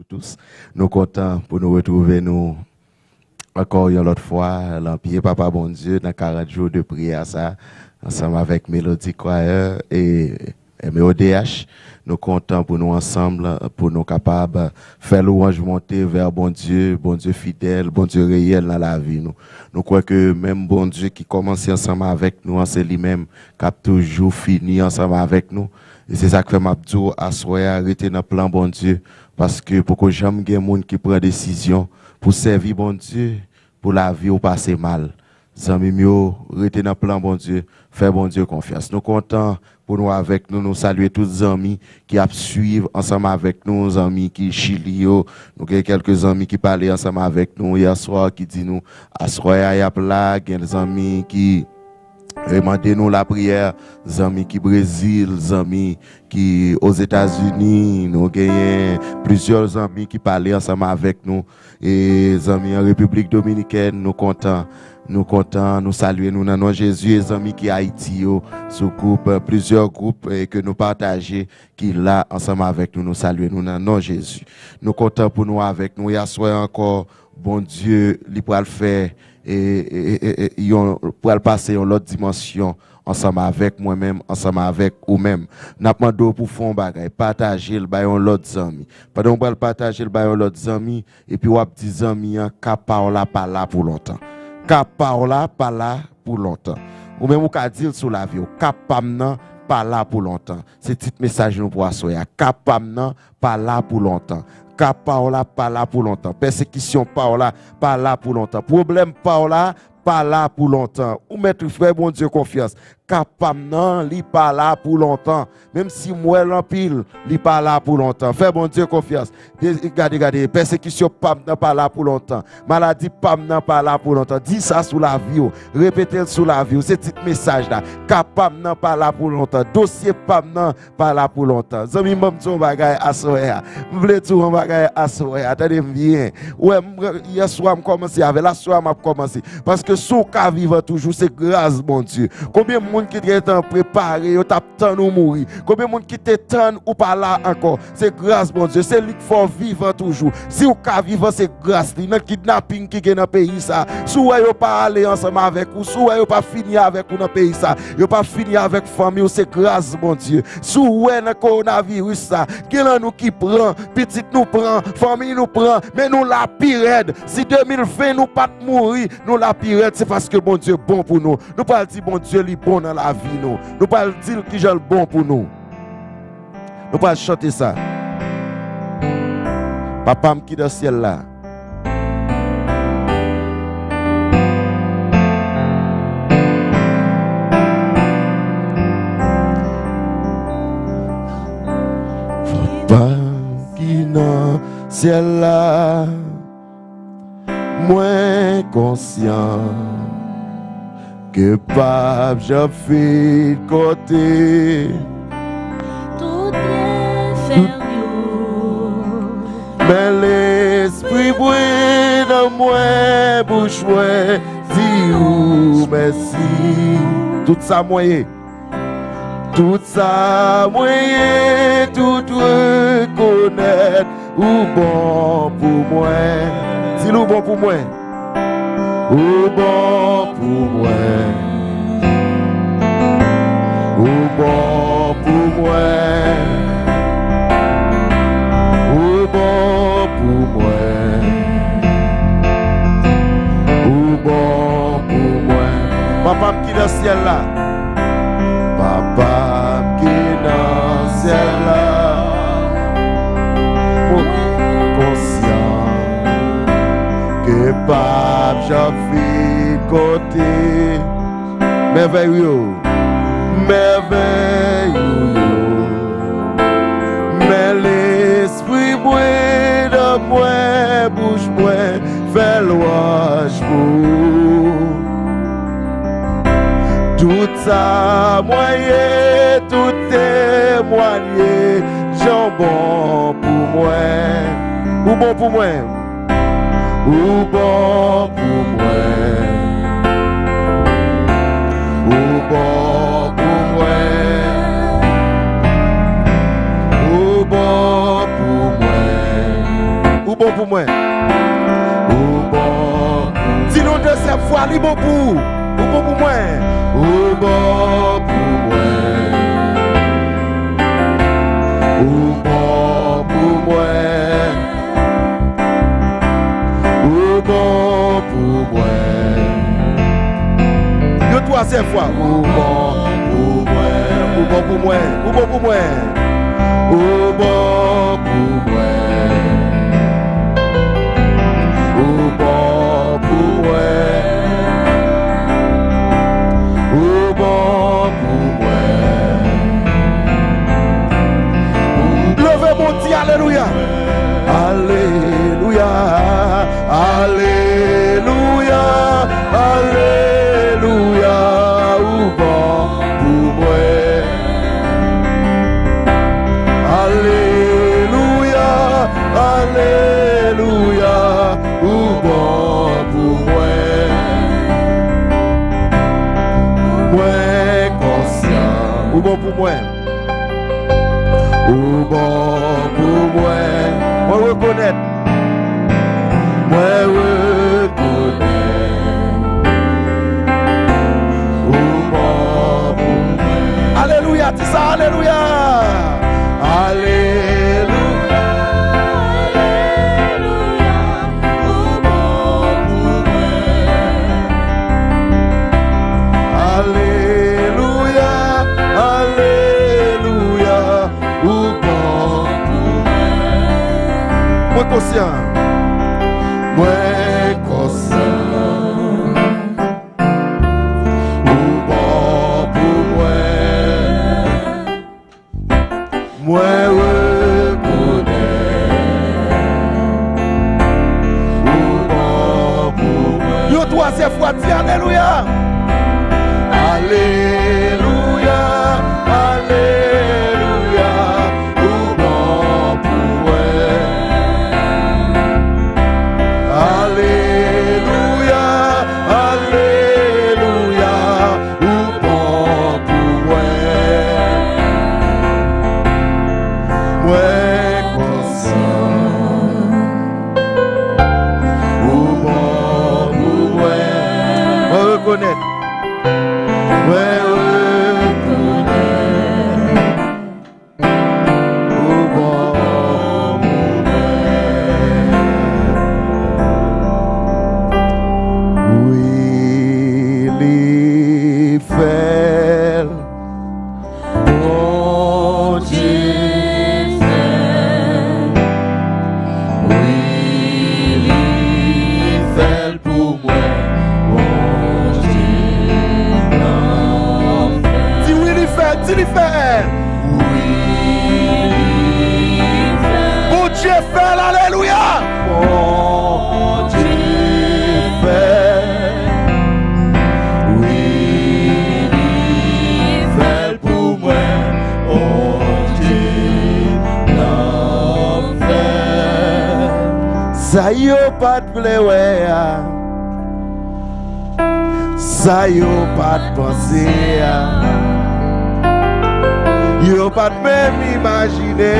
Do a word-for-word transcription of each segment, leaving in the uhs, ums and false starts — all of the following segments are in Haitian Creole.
Tous. Nou kontan pou nou retwouve nou ankò yon lòt fwa lan pye Papa Bondye nan karant jou de priyè sa, ansanm avèk Melody Choir e M O D H. Nou kontan pou nou ansanm, pou nou kapab fè lwanj monte vè Bondye, Bondye fidèl, Bondye reyèl nan lavi nou. Nou kwè ke menm Bondye ki kòmanse ansanm avèk nou an, se li menm k ap toujou fini ansanm avèk nou. E se sa k fè m ap di w, aswè a, rete nan plan Bondye, paske poko janm gen moun ki pran desizyon pou sèvi Bondye, pou lavi w pase mal. Zanmi m yo, rete nan plan Bondye, fè Bondye konfyans. Nou kontan pou nou avèk nou, nou salye tout zanmi ki ap swiv ansanm avèk nou, zanmi ki Chili yo, nou gen kèlke zanmi ki pale ansanm avèk nou yèswa, ki di nou aswè a y ap la, gen zanmi ki e mande nou lapriyè, zanmi ki Brezil, zanmi ki Ozetazini, nou genyen plizyè zanmi ki pale ansanm avèk nou, e zanmi an Repiblik Dominikèn, nou kontan, nou kontan, nou salye nou nan non Jezi, e zanmi ki Ayiti yo, sou gwoup, plizyè gwoup, e ke nou pataje, ki la ansanm avèk nou, nou salye nou nan non Jezi. Nou kontan pou nou avèk nou, e aswè ankò, Bondye, li pral fè, e, e, e, e, e, yon, pral pase yon lòt dimansyon ansanm avèk mwen menm, ansanm avèk ou menm. N ap mande w pou fè yon bagay, pataje l bay yon lòt zanmi. Pandan w pral pataje l bay yon lòt zanmi, epi w ap di zanmi an, ka pa w la pa la pou lontan. Ka pa w la pa la pou lontan. Ou menm ou ka di l sou lavi w, ka pa m nan pa la pou lontan. Se tit mesaj nou pou aswè a. Ka pa m nan pa la pou lontan. Ka pa w la pa la pou lontan. Pèsekisyon pa w la pa la pou lontan. Pwoblèm pa w la pa la pou lontan. Ou mèt fè Bondye konfyans. Ka pa m nan, li pa la pou lontan. Menm si m wè l anpil, li pa la pou lontan. Fè Bondye konfyans. De-, gade, gade, pèsekisyon pa m nan pa la pou lontan. Maladi pa m nan pa la pou lontan. Di sa sou lavi w. Repete l sou lavi w. Se tit mesaj la. Ka pa m nan pa la pou lontan. Dosye pa m nan pa la pou lontan. Zanmi m, ban m di w yon bagay aswè a. M vle di w yon bagay aswè a. Tande m byen. Ou wè, m, yèswa m kòmanse avè l, aswè a m ap kòmanse. Paske si w ka vivan toujou, se gras Bondye. Konbyen moun ki te gentan prepare, yo t ap tann ou mouri? Konbyen moun ki te tann ou pa la ankò? Se gras Bondye. Se li k fè w vivan toujou. Si w ka vivan, se gras li. Nan kidnaping ki gen nan peyi sa, si w wè yo pa ale ansanm avèk ou, si w wè yo pa fini avèk ou nan peyi sa, yo pa fini avèk fanmi w, se gras Bondye. Si w wè nan kowonaviris sa, gen nan nou ki pran, pitit nou pran, fanmi nou pran, men nou la pi rèd. Si de mil ven nou pa t mouri, nou la pi rèd, se paske Bondye bon pou nou. Nou pral di Bondye li bon nan lavi nou. Nou pral di l kijan l bon pou nou. Nou pral chante sa. Papa m ki nan syèl la. Papa m ki nan syèl la. Mwen konsyan ke pap jan fin konte. Tout pye fè yo. Men lespri bri nan mwen, bouch mwen di ou mèsi. Tout sa mwen ye. Tout sa mwen ye, tout rekonèt ou bon pou mwen. Di l ou bon pou mwen. Ou bon pou mwen. Ou bon pou mwen. Ou bon pou mwen. Ou bon pou mwen. Papa m ki nan syèl la. Papa m ki nan syèl la. Mwen konsyan ke pap jan fin konte. Mèvèy ou yo. Mèvèy ou yo. Men lespri mwen nan mwen, bouch mwen fè lwanj pou ou. Tout sa mwen ye, tout temwanye jan w bon pou mwen. Ou bon pou mwen. Ou bon pou mwen. Ou bon pou mwen. Ou bon pou mwen. Li bon pou ou. Ou bon pou mwen. Ou bon pou mwen. Ou bon pou mwen. Ou bon pou mwen. Yon twazyèm fwa. Ou bon pou mwen. Ou bon pou mwen. Ou bon pou mwen. Ou bon pou mwen. Ou bon pou mwen. Ou bon pou mwen. Leve, Bondye, alelouya. Alelouya, alelouya, alelouya, ou bon pou mwen. Alelouya, alelouya, ou bon pou mwen. Mwen konsyan. Ou bon pou mwen. Ou bon pou mwen. Mwen rekonèt. Mwen rekonèt. Ou bon pou mwen. Alelouya, di sa, alelouya. Alelouya, alelouya. Ou bon pou mwen. Alelouya, alelouya. Ou bon pou mwen. Mwen konsyan. Mwen konsyan. Ou bon pou mwen. Mwen rekonèt. Ou bon pou mwen. Yon twazyèm fwa, di alelouya. Alelouya, alelouya. Ou bon pou mwen. Alelouya, alelouya, ou bon pou mwen. Mwen konsyan. Ou bon pou mwen. Mwen rekonèt. Mwen rekonèt. Ou bon pou mwen. Wi, li fè l. Bondye fè l. Wi, li fè l pou mwen. Bondye nan fè. Di wi, li fè l, di li fè l. Wi, li fè l. Bondye fè l, alelouya. Bondye fè l. Wi, li fè l pou mwen. Bondye nan fè l. Sa yo pa t vle wè a. Sa yo pa t panse a, yo pa t menm imajine.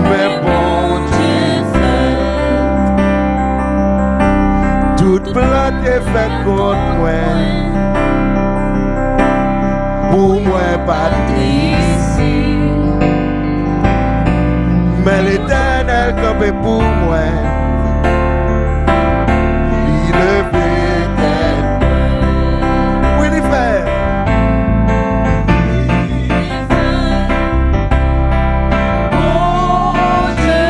Men Bondye fè. Tout plan te fèt kont mwen. Pou mwen pa t reyisi. Men Letènèl kanpe pou mwen. Li leve tèt mwen. Wi, li fè. Bondye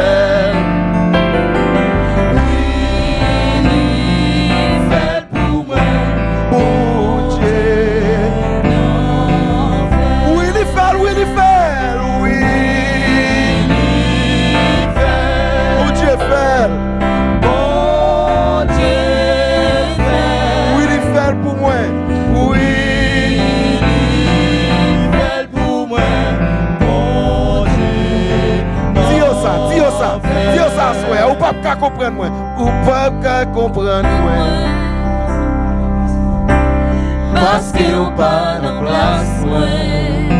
fè. Wi, li fè. Pou mwen, Bondye. Wi, li fè l, wi, li fè l, wi. Bondye fè l. Bondye fè l. Wi, li fè l pou mwen. Wi, li fè l pou mwen. Bondye. Di yo sa, di yo sa, di yo sa aswè a, ou p ap ka konprann mwen. Ou p ap ka konprann mwen. Paske ou pa nan plas mwen.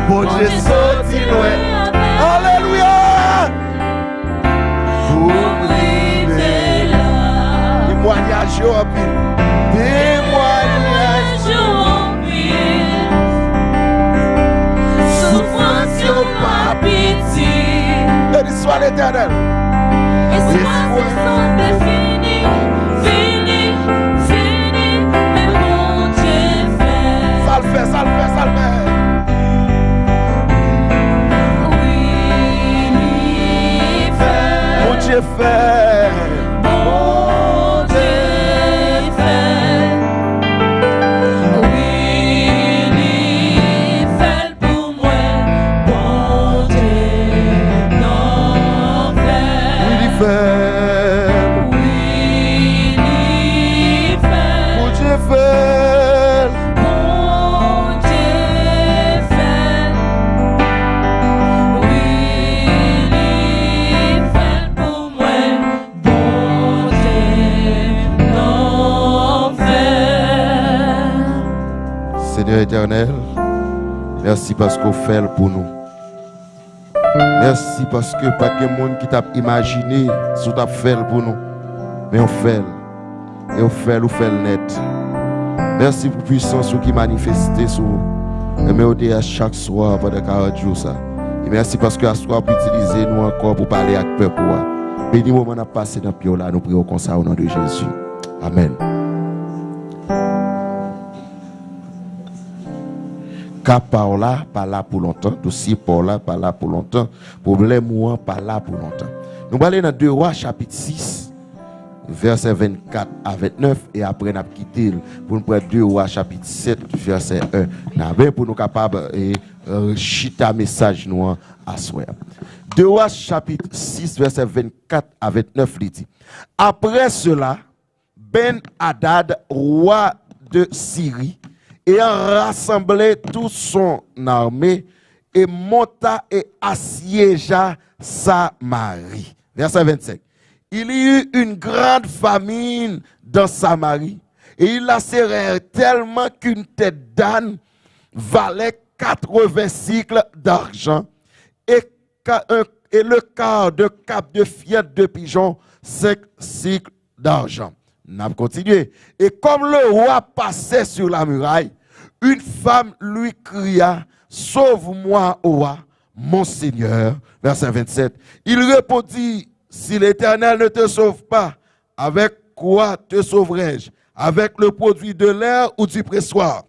Bondye soti lwen. Alelouya! Pou Etènèl. Espwa se sanse fini, fini, fini, men Bondye fè. Sa l fè, sa l fè, sa l fè. Wi, li fè. Bondye fè. Bondye fè. Wi, li fè l pou mwen. Bondye nan fè. Wi, li fè. Wi, li fè. Bondye fè. Bondye fè. Wi, li fè l pou mwen. Bondye nan fè. Senyè Etènèl, mèsi paske w fè l pou nou. Mèsi paske pa t gen moun ki t ap imajine si w t ap fè l pou nou. Men w fè l. E w fè l, ou fè l nèt. Mèsi pou pwisans ou ki manifeste sou M O D S chak swa pandan karant jou sa. E mèsi paske aswè w ap itilize nou ankò pou pale ak pèp ou a. Beni moman n ap pase nan pye w la, nou priye w konsa o non de Jezi. Amèn. Ka pa w la pa la pou lontan, dosye pa w la pa la pou lontan, pwoblèm ou an pa la pou lontan. Nou prale nan de Wa chapit sis, vèsè vennkat a vennèf, e apre n ap kite l pou n pran de Wa chapit sèt, vèsè en. N a ven pou nou kapab, e, e, chita mesaj nou an aswè a. De Wa chapit sis, vèsè vennkat a vennèf, li di, Après cela, Ben-Hadad, roi de Syrie, ayant rassemblé toute son armée, et monta et assiégea Samarie. Verset vingt-cinq. Il y eut une grande famine dans Samarie, et ils lacérèrent tellement qu'une tête d'âne valait quatre-vingts sicles d'argent, et, et le quart d'un cap de fiente de pigeon, cinq sicles d'argent. N ap kontinye. Et comme le roi passait sur la muraille, une femme lui cria, Sauve-moi, ô roi, mon seigneur. Verset vingt-sept. Il répondit, Si l'Éternel ne te sauve pas, avec quoi te sauverai-je? Avec le produit de l'aire ou du pressoir?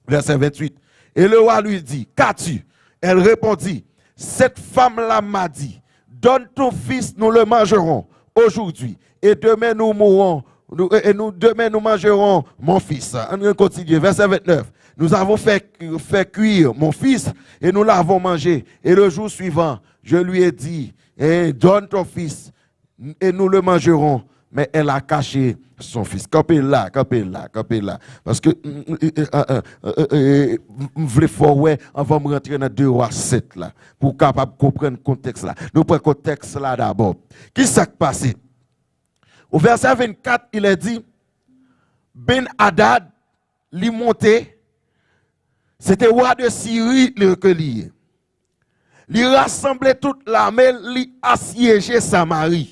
Verset vingt-huit. Et le roi lui dit, Qu'as-tu? Elle répondit, Cette femme-là m'a dit, Donne ton fils, nous le mangerons aujourd'hui, et demain nous mourrons, nous, et nous, demain nous mangerons mon fils. On continue. Verset vingt-neuf. Nous avons fait, fait cuire mon fils, et nous l'avons mangé. Et le jour suivant, je lui ai dit, Hein, donne ton fils, et nous le mangerons. Mais elle a caché son fils. Kanpe la, kanpe la, kanpe la. Paske, m, m, e, e, a, a, e, e, e, m, m vle fè w wè, anvan m rantre nan de Wa sèt la, pou w kapab konprann kontèks la. Nou pran kontèks la dabò. Kisa k pase? Au verset vingt-quatre, il est dit, Ben-Hadad, li monte, se te wa de Siri li, ke li ye. Li rasanble tout lame, li asyeje Samari.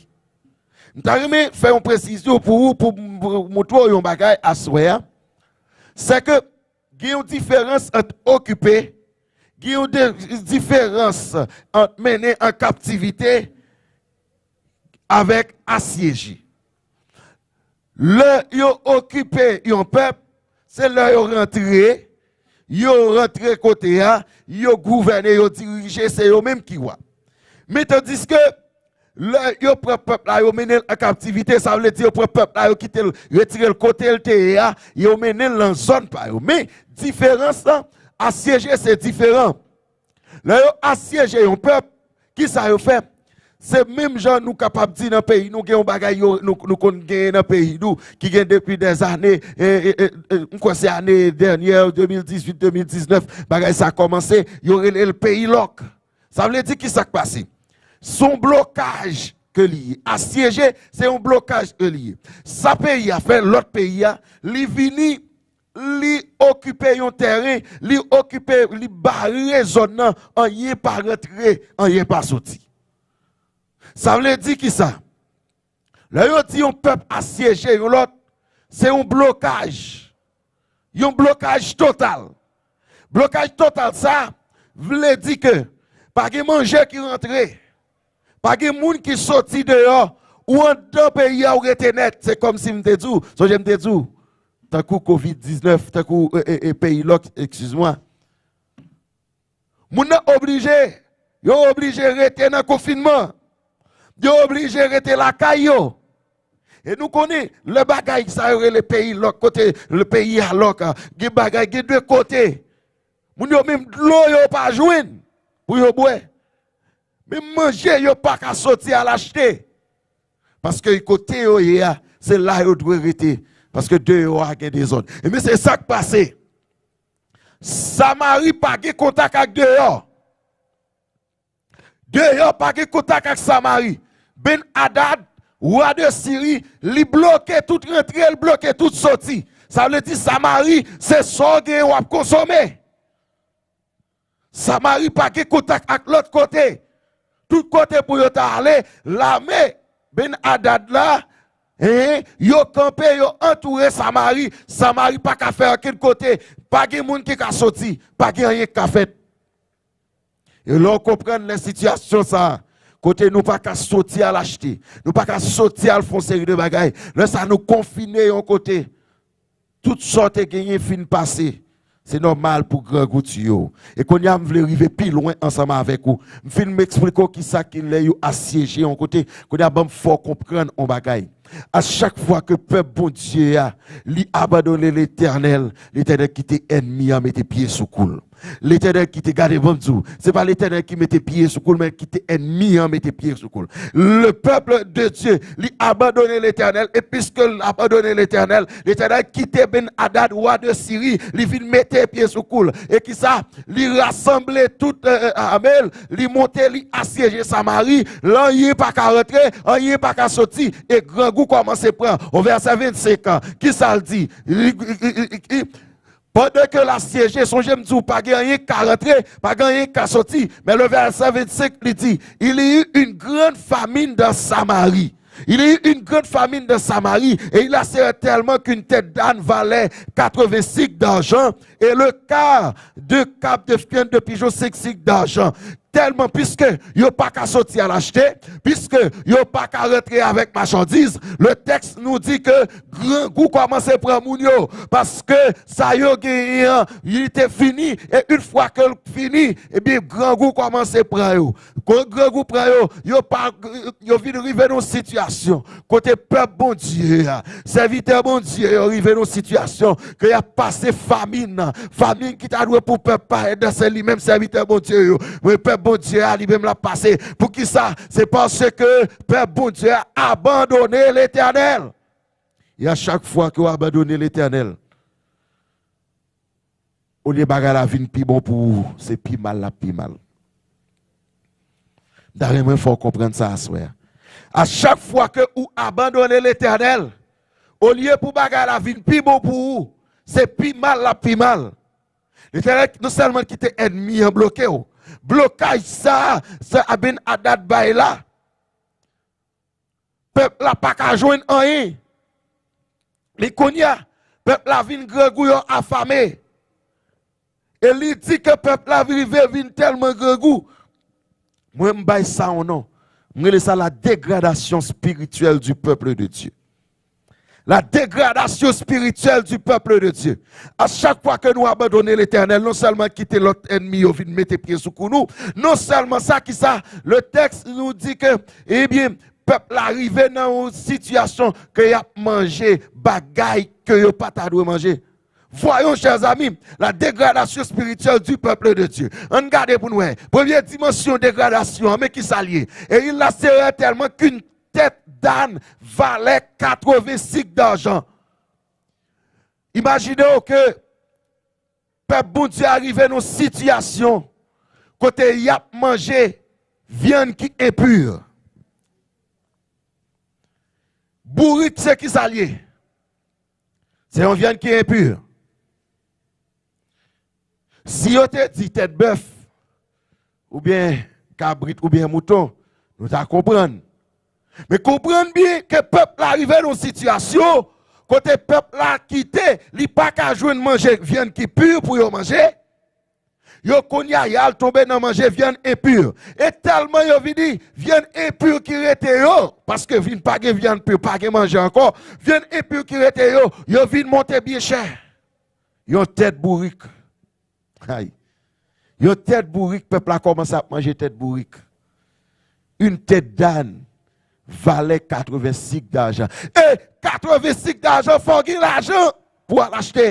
M ta renmen fè yon presizyon pou ou, pou m, pou m montre w yon bagay aswè a. Se ke gen yon diferans ant okipe, gen yon de, diferans ant mennen an kaptivite avèk asyeje. Lè yo okipe yon pèp, se lè yo rantre, yo rantre kote a, yo gouvène, yo dirije, se yo menm ki wa. Men tandiske lè yo pran pèp la, yo mennen l an kaptivite, sa vle di yo pran pèp la, yo kite l, retire l kote l te ye a, yo mennen l nan zòn pa yo. Men diferans lan, asyeje se diferan. Lè yo asyeje yon pèp, kisa yo fè? Se menm jan nou kapab di nan peyi nou gen yon bagay yo, nou, nou konn genyen nan peyi nou, ki gen depi dèzane, e, e, e, e, m kwè se ane dènyè, de mil dizuit, de mil diznèf, bagay sa kòmanse, yo rele l peyi lòk. Sa vle di kisa k pase? Se yon blokaj ke li ye. Asyeje, se yon blokaj ke li ye. Sa peyi a fè, lòt peyi a, li vini, li okipe yon tèren, li okipe, li bare zòn nan, anyen pa rantre, anyen pa soti. Sa vle di kisa? Lè yo di yon pèp asyeje yon lòt, se yon blokaj. Yon blokaj total. Blokaj total sa vle di ke pa gen manje ki rantre, Pa gen moun ki soti deyò, ou anndan peyi a, ou rete nèt. Se kòmsi m te di w, sonje m te di w, tankou kovid diznèf, tankou e, e, e, peyi lòk, eskize mwa. Moun nan oblije, yo oblije rete nan konfinman. Yo oblije rete lakay yo. E nou konnen, lè bagay sa yo rele peyi lòk, kote le peyi a lòk, gen bagay, gen de kote. Moun yo menm dlo yo pa jwenn pou yo bwè. Menm manje yo pa ka soti al achte. Paske kote yo ye a, se la yo dwe rete. Paske deyò a gen dezòd. Ebyen, se sa k pase. Samari pa gen kontak ak deyò. Deyò pa gen kontak ak Samari. Ben Hadad, wa de Siri, li bloke tout rantre, li bloke tout soti. Sa vle di Samari, se sa w gen w ap konsome. Samari pa gen kontak ak lòt kote. Tout kote pou yo ta ale, lame Ben Hadad la, en, yo kanpe, yo antoure Samari. Samari pa ka fè okenn kote. Pa gen moun ki ka soti. Pa gen anyen ki ka fèt. E lè w konprann lè sitiyasyon sa a, kote nou pa ka soti al achte, nou pa ka soti al fè yon seri de bagay, lè sa nou konfine yon kote, tout sa w te genyen fin pase, se nòmal pou grangou tiye w. E kounye a, m vle rive pi lwen ansanm avèk ou. M fin m eksplike w kisa ki lè yo asyeje yon kote. Kounye a, ban m fè w konprann yon bagay. A chak fwa ke pèp Bondye a, li abandone Letènèl, Letènèl kite ènmi an mete pye sou kou l. Letènèl kite, gade, ban m di w, se pa Letènèl ki mete pye sou kou l, men kite ènmi an mete pye sou kou l. Le peuple de Dieu, li abandone Letènèl, e piske l abandone Letènèl, Letènèl kite Ben Hadad, wa de Siri, li vin mete pye sou kou l. E kisa? Li rasanble tout, e, e, ame l, li monte, li asyeje Samari, la anyen pa ka rantre, anyen pa ka soti, e grangou kòmanse pran. O vèsè vennsenk an, kisa l di? Li, li, li, li, li, pandan ke l asyeje, sonje m di w, pa gen anyen k ka rantre, pa gen anyen k ka soti. Men le vèsè vennsenk, li di, il y eut une grande famine dans Samarie. Il y eut une grande famine dans Samarie, et il achéra tellement qu'une tête d'âne valait quatre-vingts sicles d'argent, et le quart de cape de fiente de pigeon, cinq sicles d'argent. Tèlman, piske yo pa ka soti al achte, piske yo pa ka rantre avèk machandiz, le tèks nou di ke grangou kòmanse pran moun yo, paske sa yo genyen an, li te fini, e yon fwa ke l fini, ebyen, grangou kòmanse pran yo. Kon grangou pran yo, yo pa, yo vin rive nan yon sitiyasyon kote pèp Bondye a, sèvitè Bondye yo rive nan yon sitiyasyon ke y ap pase famin. Famin ki ta dwe pou pèp pa, se li menm sèvitè Bondye yo. Men pèp Bondye a, li menm l ap pase. Poukisa? Se paske pèp Bondye a abandone Letènèl. E a chak fwa ke w abandone Letènèl, olye bagay la vin pi bon pou ou, se pi mal l ap pi mal. M ta renmen fè w konprann sa aswè a. A chak fwa ke ou abandone Letènèl, olye pou bagay la vin pi bon pou ou, se pi mal l ap pi mal. Letènèl non sèlman kite ènmi an bloke w, blokaj sa a, sa a Ben Hadad bay la, pèp la pa ka jwenn anyen. Men kounye a, pèp la vin grangou, yo afame. E li di ke pèp la rive vin tèlman grangou. Mwen, m bay sa yon non. M rele sa la dégradation spirituelle du peuple de Dieu. La dégradation spirituelle du peuple de Dieu. A chak fwa ke nou abandone Letènèl, non sèlman kite lòt ènmi yo vin mete pye sou kou nou, non sèlman sa, kisa, le tèks nou di ke, ebyen, pèp la rive nan yon sitiyasyon ke y ap manje bagay ke yo pa ta dwe manje. Voyons, chers amis, la dégradation spirituelle du peuple de Dieu. Ann gade pou n wè. Premye dimansyon degradasyon an, men kisa l ye? Et il lacéra tellement qu'une tête d'âne valait quatre-vingts sicles d'argent. Imajine w ke pèp Bondye a rive nan yon sitiyasyon kote y ap manje vyann ki enpi. Bourik, se kisa l ye? Se yon vyann ki enpi. Si yo te di tèt bèf, oubyen kabrit, oubyen mouton, nou ta konprann. Men konprann byen ke pèp la rive nan yon sitiyasyon kote pèp la kite, li pa ka jwenn manje, vyann ki pi pou yo manje. Yo kounye a, y al tonbe nan manje vyann enpi. E tèlman yo vini, vyann enpi ki rete yo, paske vin pa gen vyann pi, pa gen manje ankò, vyann enpi ki rete yo, yo vin monte byen chè. Yon tèt bourik. Ay. Yon tèt bourik, pèp la kòmanse ap manje tèt bourik. Une tête d'âne valait quatre-vingts cycles d'argent. E quatre-vingts cycles d'argent, fò w gen lajan pou w al achte.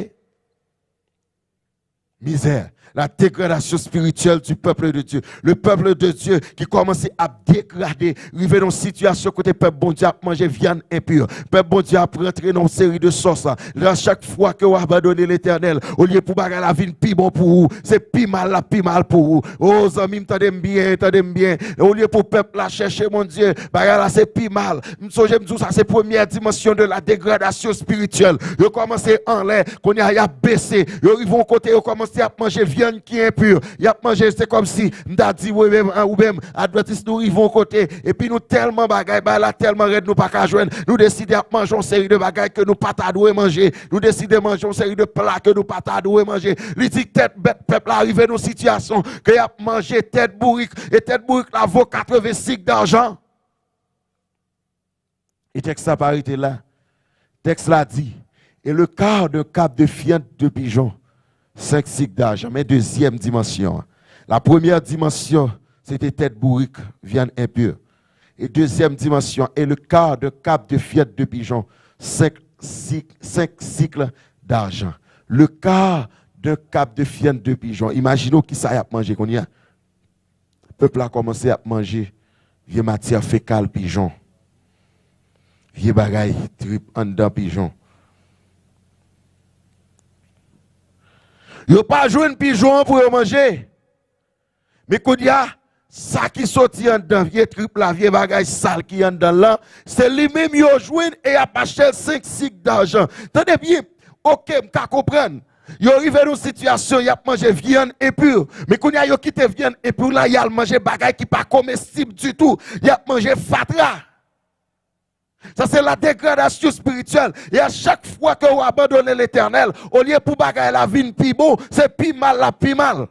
Misère, la dégradation spirituelle du peuple de Dieu. Le peuple de Dieu ki kòmanse ap degrade, rive nan yon sitiyasyon kote pèp Bondye ap manje vyann enpi. Pèp Bondye ap rantre nan yon seri de sòs. La, chak fwa ke w abandone Letènèl, olye pou bagay la vin pi bon pou ou, se pi mal l ap pi mal pou ou. O, zanmi m, tande m byen, tande m byen. Olye pou pèp la chèche Bondye, bagay la se pi mal. M sonje m di w sa se premyè dimansyon de la dégradation spirituelle. Yo kòmanse anlè, kounye a y ap bese. Yo rive yon kote, yo kòmanse ap manje vyann ki enpi. Y ap manje, se kòmsi, m ta di, wi, menm, an, ou menm, advantis nou rive yon kote, epi nou tèlman bagay, bagay la tèlman rèd, nou pa ka jwenn. Nou deside ap manje yon seri de bagay ke nou pa ta dwe manje. Nou deside manje yon seri de pla ke nou pa ta dwe manje. Li di tèt bèt pèp la rive nan yon sitiyasyon ke y ap manje tèt bourik. E tèt bourik la vo quatre-vingts cycles d'argent. E tèks la pa rete la. Tèks la di, et le quart d'un câble de fientes de pigeon, cinq cycles d'argent. Men dezyèm dimansyon an. La première dimension, se te tèt bourik, vyann enpi. E dezyèm dimansyon, et le quart d'un câble de fientes de pigeon, cinq cycles, cinq cycles d'argent. Le quart d'un câble de fientes de pigeon. Imajine w kisa y ap manje kounye a. Pèp la kòmanse ap manje vye matyè fekal pijon. Vye bagay trip anndan pijon. Yo pa jwenn pijon an pou yo manje. Men kounye a, sa ki soti anndan, vye trip la, vye bagay sal ki anndan l lan, se li menm yo jwenn e y ap achte l senk sik dajan. Tande byen, oke, m ka konprann. Yo rive nan yon sitiyasyon, y ap manje vyann enpi. Men kounye a, yo kite vyann enpi la, y al manje bagay ki pa komestib ditou. Y ap manje fatra. Sa se la degradasyon espirityèl. E a chak fwa ke w abandone Letènèl, olye pou bagay la vin pi bon, se pi mal l ap pi mal.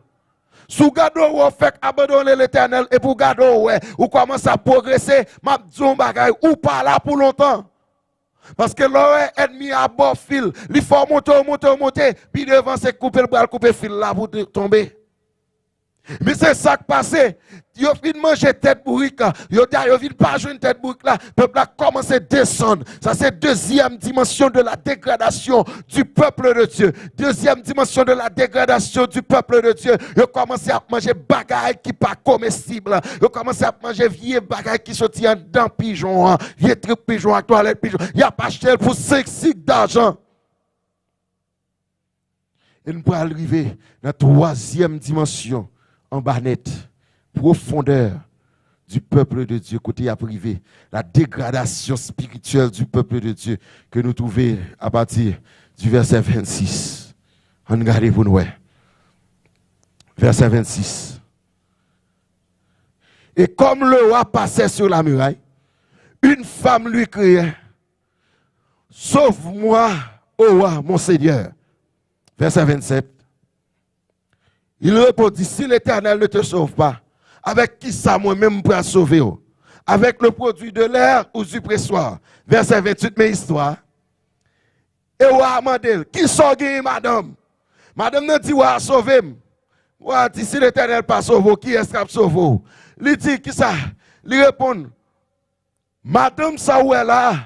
Si w gade w wè w fèk abandone Letènèl epi w gade w wè ou kòmanse ap pwogrese, m ap di w yon bagay, ou pa la pou lontan. Paske lè w wè ènmi a ba w fil, li fè w monte, w monte, w monte, pi devan se koupe l pral koupe fil la pou w tonbe. Men se sa k pase. Yo fin manje tèt bourik, yo da, yo vin pa jwenn tèt bourik la. Pèp la kòmanse desann. Sa se dezyèm dimansyon de la degradasyon du peuple de Dieu. Dezyèm dimansyon de la degradasyon du peuple de Dieu. Yo kòmanse ap manje bagay ki pa komestib. Yo kòmanse ap manje vye bagay ki soti anndan pijon an. Vye trip pijon ak twalèt pijon. Y ap achte l pou senk sik dajan. E n pral rive nan twazyèm dimansyon, anba nèt, profondeur du peuple de Dieu, kote y ap rive, la dégradation spirituelle du peuple de Dieu, ke nou twouve apati di vèsè vennsis. Ann gade pou n wè. Vèsè vennsis. Et comme le roi passait sur la muraille, une femme lui criait, sauve-moi, ô roi, mon seigneur. Vèsè vennsept. Il répondit, si l'Éternel ne te sauve pas, avèk kisa mwen menm m pral sove w? Avec le produit de l'air ou du pressoir? Vèsè venntuit, men istwa. E wa a mande l, kisa w genyen, madanm? Madanm nan di wa a, sove m. Wa a di, si Letènèl pa sove w, kiyès k ap sove w? Li di, kisa? Li reponn, madanm sa w wè la a,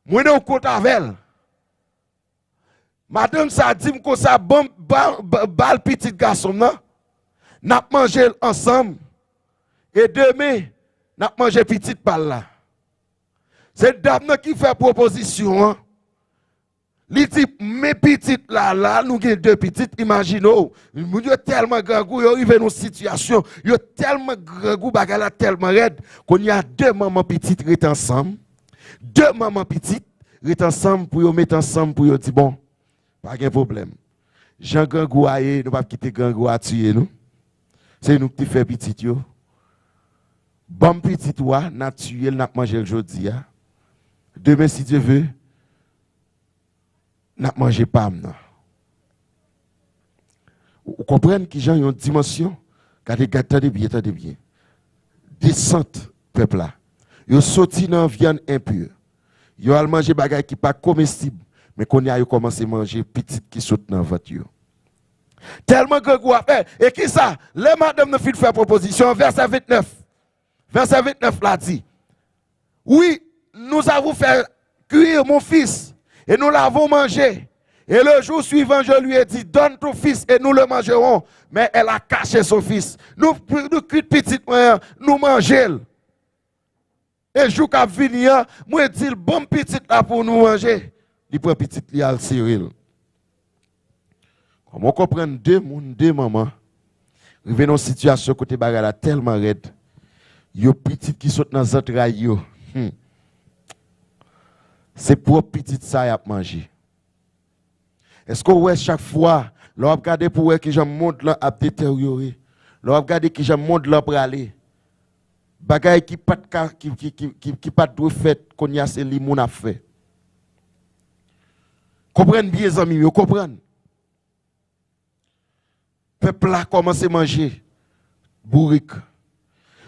mwen nan yon kont avè l. Madanm sa a di m konsa, ban m, ba, ba, ba l pitit gason m nan, n ap manje l ansanm, e demen, n ap manje pitit pa l la. Se dam nan ki fè pwopozisyon an. Li di, men pitit la, la, nou gen de pitit, imajine w. Moun yo tèlman grangou, yo rive nan yon sitiyasyon, yo tèlman grangou, bagay la tèlman rèd. Kounye a, de manman pitit rete ansanm. De manman pitit rete ansanm pou yo met ansanm pou yo di, bon, pa gen pwoblèm. Jan grangou a ye, nou p ap kite grangou a tiye nou. Se nou ki te fè pitit yo. Ban m pitit ou a, n a tiye l, n ap manje l jodi a. Demen, si Dye ve, n ap manje pa m nan. Ou konprann kijan yon dimansyon? Gade, gade, tande byen, tande byen. Desant pèp la. Yo soti nan vyann enpi. Yo al manje bagay ki pa komestib. Men kounye a, yo kòmanse manje pitit ki sot nan vant yo. Tèlman grangou a fè. E kisa? Lè madanm nan fin fè pwopozisyon, vèsè vennèf. Vèsè vennèf la di, oui, nous avons fait cuire mon fils, et nous l'avons mangé. Et le jour suivant, je lui ai dit, donne ton fils et nous le mangerons. Mais elle a caché son fils. Nou, nou kuit pitit mwen an, nou manje l. E jou k ap vini an, mwen di l, ban m pitit la pou nou manje. Li pran pitit li al sere l. Kòman w konprann de moun, de manman, rive nan yon sitiyasyon kote bagay la tèlman rèd, yo pitit ki sot nan zantray yo, hmm, se pwòp pitit sa y ap manje. Èske w wè chak fwa, lè w ap gade pou w wè kijan mond lan ap deteryore, lè w ap gade kijan mond lan prale, bagay ki pa t ka, ki, ki, ki, ki, ki pa t dwe fèt, kounye a se li moun ap fè. Konprann byen, zanmi m yo, konprann. Pèp la kòmanse manje bourik.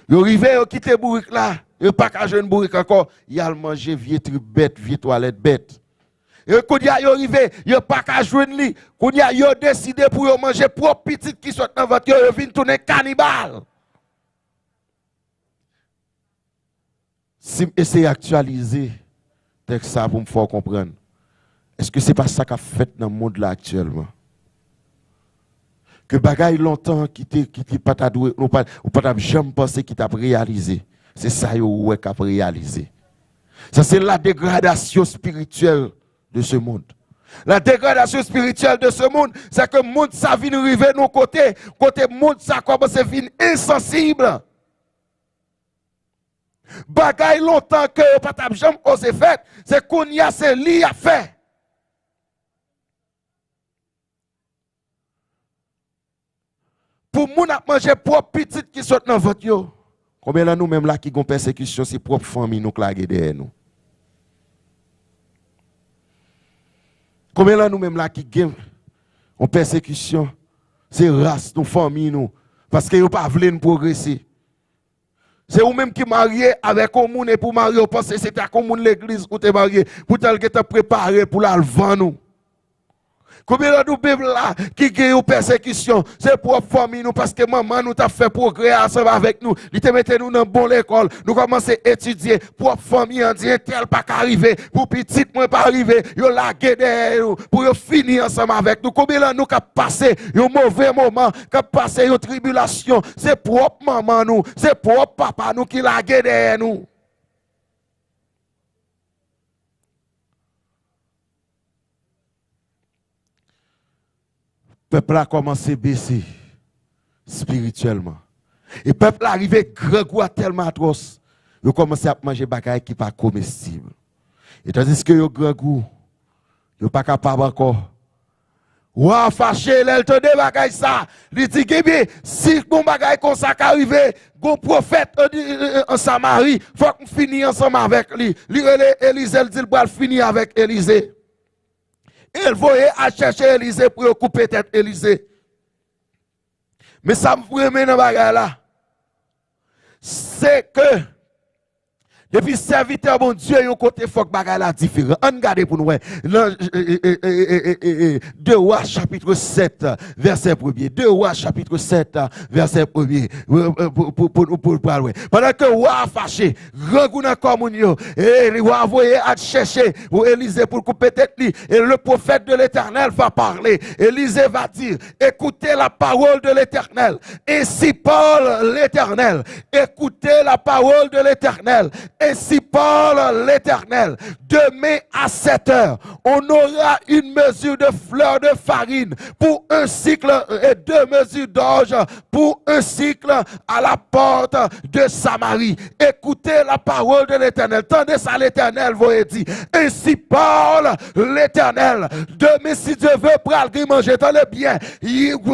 Yo rive, yo kite bourik la, yo pa ka jwenn bourik ankò, y al manje vye trip bèt, vye twalèt bèt. E kounye a, yo rive, yo pa ka jwenn li. Kounye a, yo deside pou yo manje pwòp pitit ki sot nan vant yo, yo vin tounen kanibal. Si m eseye aktyalize tèks sa pou m fè w konprann, èske se pa sa k ap fèt nan mond la aktyèlman? Ke bagay lontan ki te, ki te pa ta dwe, ou pa, ou pa t ap janm panse ki t ap reyalize, se sa yo wè k ap reyalize. Sa se la dégradation spirituelle de ce monde. La dégradation spirituelle de ce monde, c'est que mond sa vin rive nan kote, kote mond sa kòmanse vin ensansib. Bagay lontan ke yo pa t ap janm oze fèt, se kounye a se li y ap fè. Pou moun ap manje pwòp pitit ki sot nan vant yo. Konbyen lan nou menm la ki gon pèsekisyon, se pwòp fanmi nou k lage dèyè nou? Konbyen lan nou menm la ki gen yon pèsekisyon, se ras nou, fanmi nou, paske yo pa vle n pwogrese? Se ou menm ki marye avèk yon moun epi w marye, w panse se t ak yon moun legliz ou te marye. Poutan l gentan prepare pou l al vann ou. Konbyen nan nou menm la ki gen yon pèsekisyon? Se pwòp fanmi nou, paske manman nou t ap fè pwogrè ansanm avèk nou. Li te mete nou nan bon lekòl. Nou kòmanse etidye. Pwòp fanmi an di, entèl pa ka rive. Pou pitit mwen pa rive, yo lage dèyè yo. Pou yo fini ansanm avèk nou. Konbyen nan nou k ap pase yon move moman, k ap pase yon tribilasyon? Se pwòp manman nou, se pwòp papa nou ki lage dèyè nou. Pèp la kòmanse bese espirityèlman. E pèp la rive grangou a tèlman atwòs, yo kòmanse ap manje bagay ki pa komestib. E tandiske yo grangou, yo pa kapab ankò. Wa a fache lè l tande bagay sa. Li di, "Ebyen, si gon bagay konsa ka rive, gon pwofèt an, an, an Samari, fòk m fini ansanm avèk li." Li rele Elize, l di l pral fini avèk Elize. E l voye al chèche Elize pou yo koupe tèt Elize. Men sa m renmen nan bagay la, se ke depi sèvitè Bondye yon kote, fòk bagay la diferan. Ann gade pou n wè. Nan, e, e, De Wa chapit sèt, vèsè premye. De Wa chapit sèt, vèsè premye. Pou, pou, pou, pou, pou l pral wè. Pandan ke wa a fache, grangou nan kò moun yo, e wa a voye al chèche Elize pou l koupe tèt li. Et le prophète de l'Éternel va parler. Élisée va dire, écoutez la parole de l'Éternel. Ainsi parle l'Éternel. Écoutez la parole de l'Éternel. Ainsi parle l'Éternel. Demain à sept heures, on aura une mesure de fleur de farine pour un cycle et deux mesures d'orge pour un cycle à la porte de Samarie. Écoutez la parole de l'Éternel. Tande sa Letènèl voye di. Ainsi parle l'Éternel. Demen, si Dye ve, pral gen manje. Tande byen.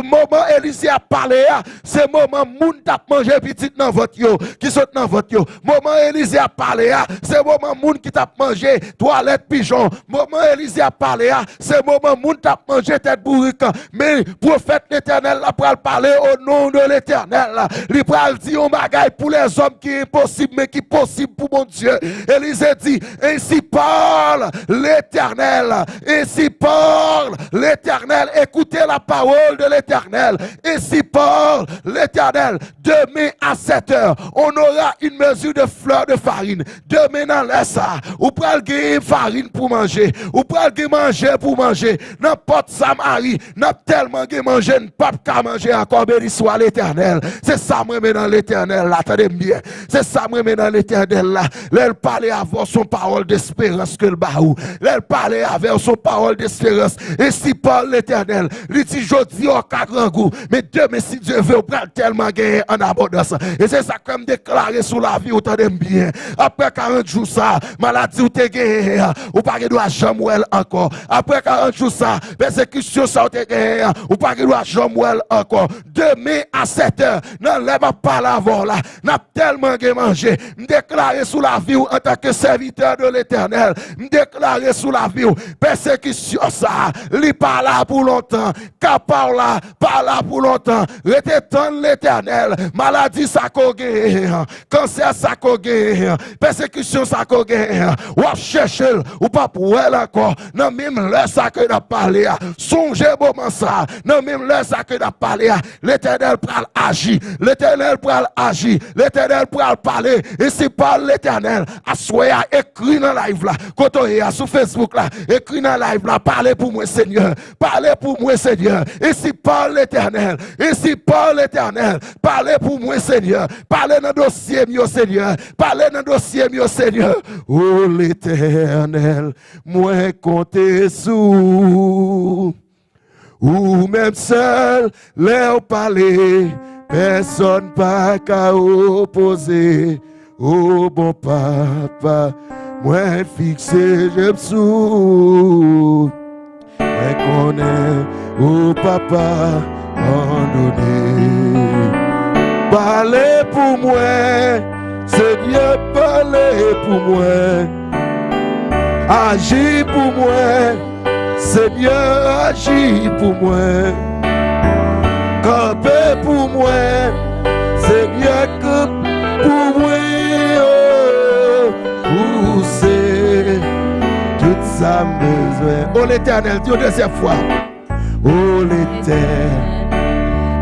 Moman Elize ap pale a, se moman moun t ap manje pitit nan vant yo, ki sot nan vant yo. Moman Elize ap pale a, se moman moun ki t ap manje twalèt pijon. Moman Elize ap pale a, se moman moun t ap manje tèt bourik. Men pwofèt Letènèl la pral pale o non de Letènèl. Li pral di yon bagay pou lèzòm ki enposib, men ki posib pou Bondye. Elize di, Ainsi parle l'Éternel, ainsi parle l'Éternel. Écoutez la parole de l'Éternel. Ainsi parle l'Éternel. Demain à sept heures, on aura une mesure de fleur de farine. Demen nan lè sa, ou pral gen farin pou manje, ou pral gen manje pou manje. Nan Pòt Samari, n ap tèlman gen manje, n p ap ka manje ankò. Beni swa Letènèl. Se sa m renmen nan Letènèl la, tande m byen. Se sa m renmen nan Letènèl la. Lè l pale avè w, se yon pawòl desperans ke l ba ou. Lè l pale avè w, se yon pawòl desperans. Ainsi parle l'Éternel. Li di, jodi a w ka grangou, men demen, si Dye vle, w pral tèlman genyen an abondans. E se sa k fè m deklare sou lavi w, tande m byen. Apre karant jou sa, maladi w te genyen an, ou pa gen dwa janm wè l ankò. Apre karant jou sa, pèsekisyon sa w te genyen an, ou pa gen dwa janm wè l ankò. Demen a sèt è, nan lè m ap pale avè w la, n ap tèlman gen manje. M deklare sou lavi w antanke sèvitè de Letènèl. M deklare sou lavi w, pèsekisyon sa a, li pa la pou lontan. Ka pa w la, pa la pou lontan. Rete tann Letènèl. Maladi sa ke w genyen an, kansè sa ke w genyen an, pèsekisyon sa ke w genyen an, w ap chèche l, ou p ap wè l ankò. Nan menm lè sa ke n ap pale a, sonje moman sa a. Nan menm lè sa ke n ap pale a, Letènèl pral aji. Letènèl pral aji. Letènèl pral pale. Ainsi parle l'Éternel. Aswè a, ekri nan live la. Kote w ye a, sou Facebook la, ekri nan live la. Pale pou mwen, Senyè. Pale pou mwen, Senyè. Ainsi parle l'Éternel. Ainsi parle l'Éternel. Pale pou mwen, Senyè. Pale nan dosye m yo, Senyè. Pale nan dosye m yo, Senyè. O Letènèl, mwen konte sou ou. Ou menm sèl, lè w pale, pèsòn pa ka opoze. O bon Papa, mwen fikse je m sou ou. Mwen konnen ou p ap abandone. Pale pou mwen, Senyè, pale pou mwen. Aji pou mwen, Senyè, aji pou mwen. Kanpe pou mwen, Senyè, kanpe pou mwen. Oh, ou se tout sa m bezwen. O Letènèl, di yon dezyèm fwa. O Letènèl,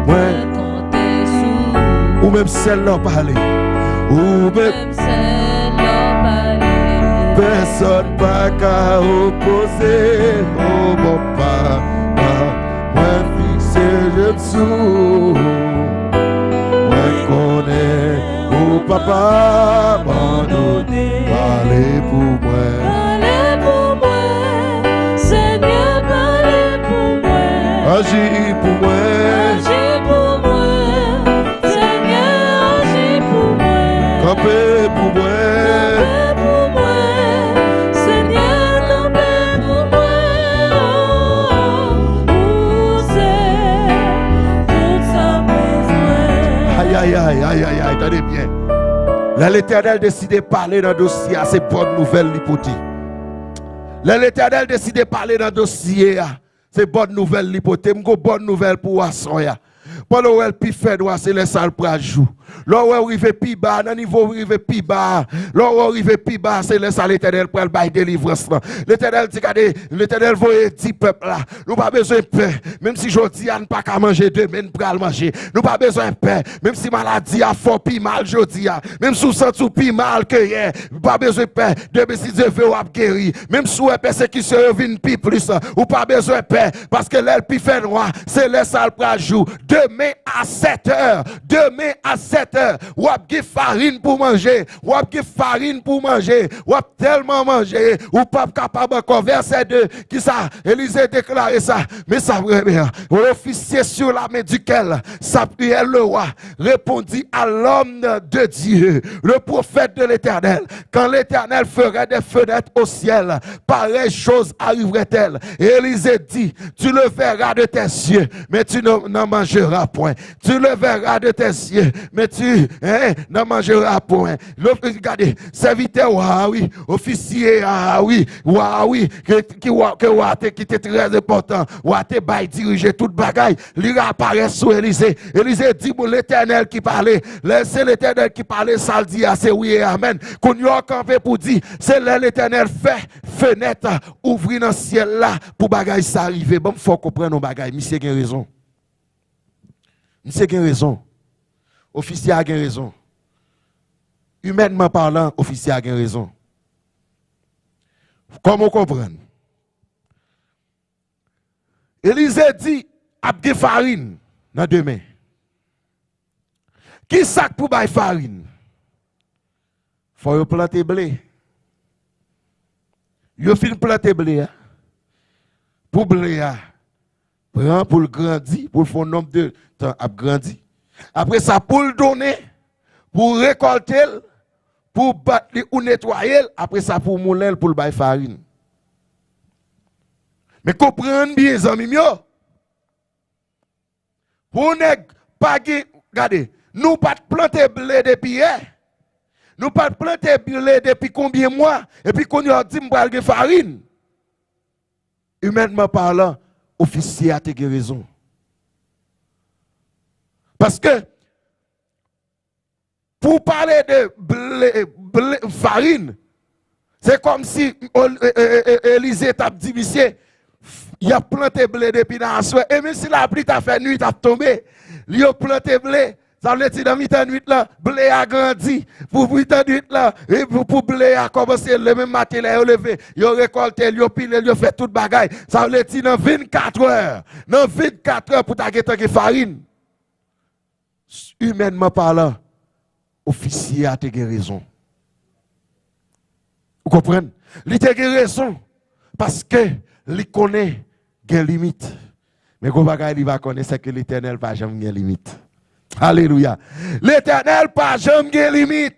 mwen konte sou ou. Ou menm sèl lè w pale. Ou menm sèl lè w pale. Pèsòn pa ka opoze. O bon Papa, mwen fikse je m sou ou. Mwen konnen ou p ap abandone. Pale pou mwen. Pale pou mwen. Senyè, pale pou mwen. Aji pou mwen. Aji pou mwen. Senyè, aji pou mwen. Kanpe pou mwen. Kanpe pou mwen. Senyè, kanpe pou mwen. Oh, ou se tout sa m bezwen. Ay, ay, ay, ay, ay, ay, tande byen. Lè Letènèl deside pale nan dosye a, se bòn nouvèl li pote. Lè Letènèl deside pale nan dosye a, se bòn nouvèl li pote. M gon bòn nouvèl pou ou aswè a. Pandan w wè l pi fè nwa, se lè sa l pral jou. Lè w wè w rive pi ba, nan nivo w rive pi ba, lè w wè w rive pi ba, se lè sa Letènèl pral bay delivrans lan. Letènèl di, gade, Letènèl voye di pèp la, nou pa bezwen pè. Menm si jodi a n pa ka manje, demen n pral manje. Nou pa bezwen pè. Menm si maladi a fè w pi mal jodi a, menm si w santi w pi mal ke yè, ou pa bezwen pè. Demen, si Dye vle, w ap geri. Menm si w wè pèsekisyon yo vin pi plis, ou pa bezwen pè, paske lè l pi fè nwa, se lè sa l pral jou. Demen a sèt è, demen a sèt è, w ap gen farin pou manje, w ap gen farin pou manje, w ap tèlman manje, ou p ap kapab ankò. Vèsè de, kisa Elize deklare sa? Men sa m renmen an. L'officier sur la main duquel s'appuyait le roi répondit à l'homme de Dieu, le prophète de l'Éternel, quand l'Éternel ferait des fenêtres au ciel, pareille chose arriverait-elle? Et Élisée dit, tu le verras de tes yeux, mais tu n'en mangeras mangeras point. Tu leveras de tes yeux, mais tu, hein, n'en mangeras point. Gade, sèvitè wa a wi, ofisye a wi, wa a wi, ke, ki wa, ke wa te, ki te trè enpòtan, wa te bay dirije tout bagay, li reaparèt sou Elize. Elize di, bon, Letènèl ki pale. Lè se Letènèl ki pale, sa l di a, se wi e amèn. Kounye a w kanpe pou di, se lè Letènèl fè fenèt ouvri nan syèl la pou bagay sa rive. Ban m fè w konprann yon bagay, misye gen rezon. Misye gen rezon. Ofisye a gen rezon. Imènman palan, ofisye a gen rezon. Kòman w konprann? Elize di, ap gen farin nan demen. Ki sa k pou bay farin? Fò yo plante ble. Yo fin plante ble a. Pou ble a pran, pou l grandi, pou l fè yon nonb de tan ap grandi. Apre sa, pou l donnen, pou w rekòlte l, pou w bat li ou netwaye l, apre sa, pou w moulen l, pou l bay farin. Men konprann byen, zanmi m yo. Pou yon nèg pa gen, gade, nou pa t plante ble depi yè. Nou pa t plante ble depi konbyen mwa? Epi kounye a w di m pral gen farin. Imènman palan, ofisye a te gen rezon. Paske, pou w pale de ble, ble, farin, se kòmsi o, e, e, e, e, Elize t ap di misye, y ap plante ble depi nan aswè. E menm si lapli ta fè nwit ap tonbe, yo plante ble. Sa vle di nan mitan nwit lan, ble a grandi. Pou mitan nwit lan, e pou, pou ble a kòmanse lemen maten lè yo leve, yo rekòlte l, yo pile l, yo fè tout bagay. Sa vle di nan vennkat è, nan vennkat è pou ta gentan gen farin. Imènman palan, ofisye a te gen rezon. Ou konprann? Li te gen rezon, paske li konnen gen limit. Men gon bagay li pa konnen, se ke Letènèl pa janm gen limit. Alelouya! Letènèl pa janm gen limit.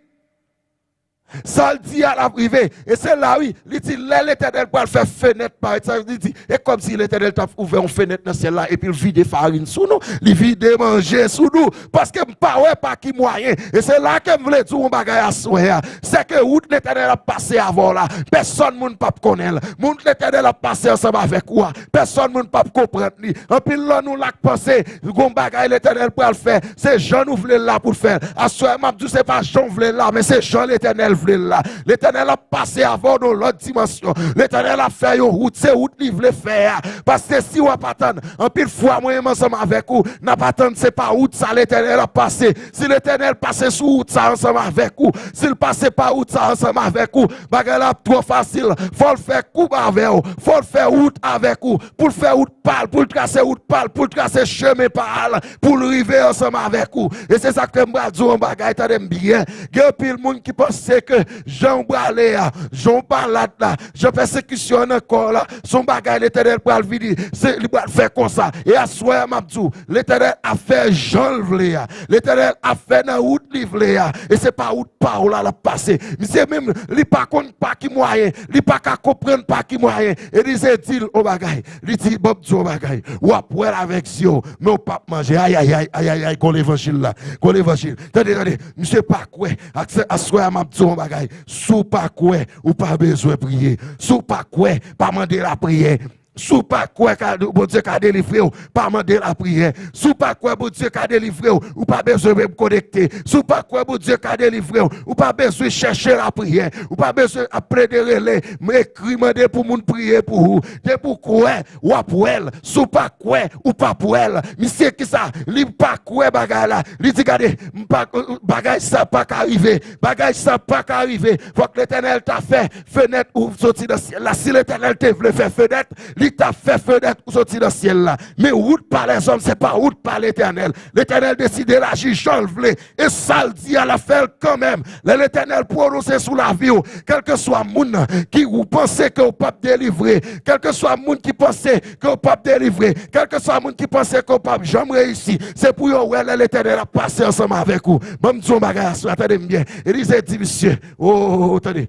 Sa l di a, l ap rive. E se la, wi, li di, lè Letènèl pral fè fenèt parèt, sa li di, e kòmsi Letènèl t ap ouvè yon fenèt nan syèl la, epi l vide farin sou nou. Li vide manje sou nou. Paske m pa wè pa ki mwayen. E se la ke m vle di w yon bagay aswè a. Se ke wout Letènèl ap pase avè w la, pèsòn moun p ap konnen l. Moun Letènèl ap pase ansanm avèk ou a, pèsòn moun p ap konprann li. Anpil nan nou la k panse gon bagay Letènèl pral fè, se jan nou vle l la pou l fè l. Aswè a, m ap di w, se pa jan w vle l la, men se jan Letènèl vle l la. Letènèl ap pase avè w nan lòt dimansyon. Letènèl ap fè yon wout, se wout li vle fè a. Paske si w ap atann, anpil fwa mwen menm ansanm avèk ou, n ap atann se pa wout sa Letènèl ap pase. Si Letènèl pase sou wout sa ansanm avèk ou, si l pase pa wout sa ansanm avèk ou, bagay la ap twò fasil. Fò l fè koub avè w, fò l fè wout avèk ou, pou l fè wout pa l, pou l trase wout pa l, pou l trase chemen pa l, pou l rive ansanm avèk ou. E se sa k fè m pral di w yon bagay, tande m byen. Gen anpil moun ki panse ke jan w prale a, jan w malad la, jan pèsekisyon an nan kò w la, se yon bagay Letènèl pral vini, se, li pral fè konsa. E aswè a, m ap di w, Letènèl ap fè jan l vle a. Letènèl ap fè nan wout li vle a. E se pa wout pa w la l ap pase. Misye menm, li pa konn pa ki mwayen, li pa ka konprann pa ki mwayen. Elize di l yon bagay. Li di, ban m di w yon bagay. W ap wè l avèk zye w, men w p ap manje. Ayayay, ayayay, gon levanjil la. Gon levanjil. Tande, tande. Misye pa kwè. Ak se, aswè a, m ap di w yon bagay. Si w pa kwè, ou pa bezwen priye. Si w pa kwè, pa mande lapriyè. Si w pa kwè ka, Bondye ka delivre w, pa mande lapriyè. Si w pa kwè Bondye ka delivre w, ou pa bezwen menm konekte. Si w pa kwè Bondye ka delivre w, ou pa bezwen chèche lapriyè. Ou pa bezwen ap plede rele, ekri, mande pou moun priye pou ou. Depi w kwè, w ap wè l. Si w pa kwè, ou p ap wè l. Misye kisa? Li pa kwè bagay la. Li di, gade, m pa, bagay sa pa ka rive. Bagay sa pa ka rive. Fòk Letènèl ta fè fenèt ou soti nan syèl la. Si Letènèl te vle fè fenèt, li t ap fè fenèt ou soti nan syèl la. Men wout pa lèzòm, se pa wout pa Letènèl. Letènèl deside l aji jan l vle. E sa l di a, l ap fè l kanmenm. Lè Letènèl pwononse sou lavi w, kèlkeswa moun ki ou panse ke w p ap delivre, kèlkeswa moun ki panse ke w p ap delivre, kèlkeswa moun ki panse ke w p ap janm reyisi, se pou yo wè lè Letènèl ap pase ansanm avèk ou. Ban m di w yon bagay aswè a, tande m byen. Elize di misye, o, o, o, tande.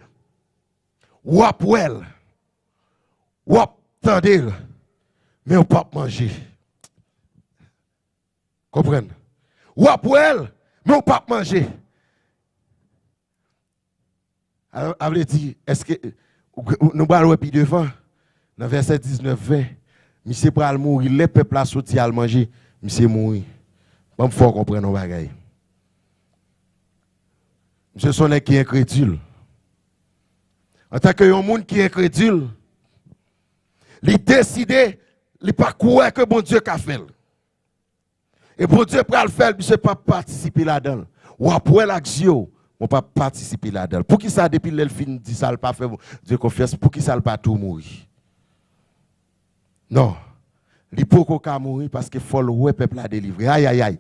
W ap wè l, w ap tande l, men w p ap manje. Konprann? W ap wè l, men w p ap manje. A, a vle di, èske, nou pral wè pi devan, nan vèsè diznèf, ven, misye pral mouri. Lè pèp la soti al manje, misye mouri. Ban m fè w konprann yon bagay. Misye se yon nèg ki enkredil. Antanke yon moun ki enkredil, li deside, li pa kwè ke Bondye ka fè l. E Bondye pral fè l, misye p ap patisipe ladan l. W ap wè l ak zye w, men w p ap patisipe ladan l. Poukisa depi lè l fin di sa, l pa fè Bondye konfyans, poukisa l pa tou mouri? Non. Li poko ka mouri paske fò l wè pèp la delivre. Ayayay.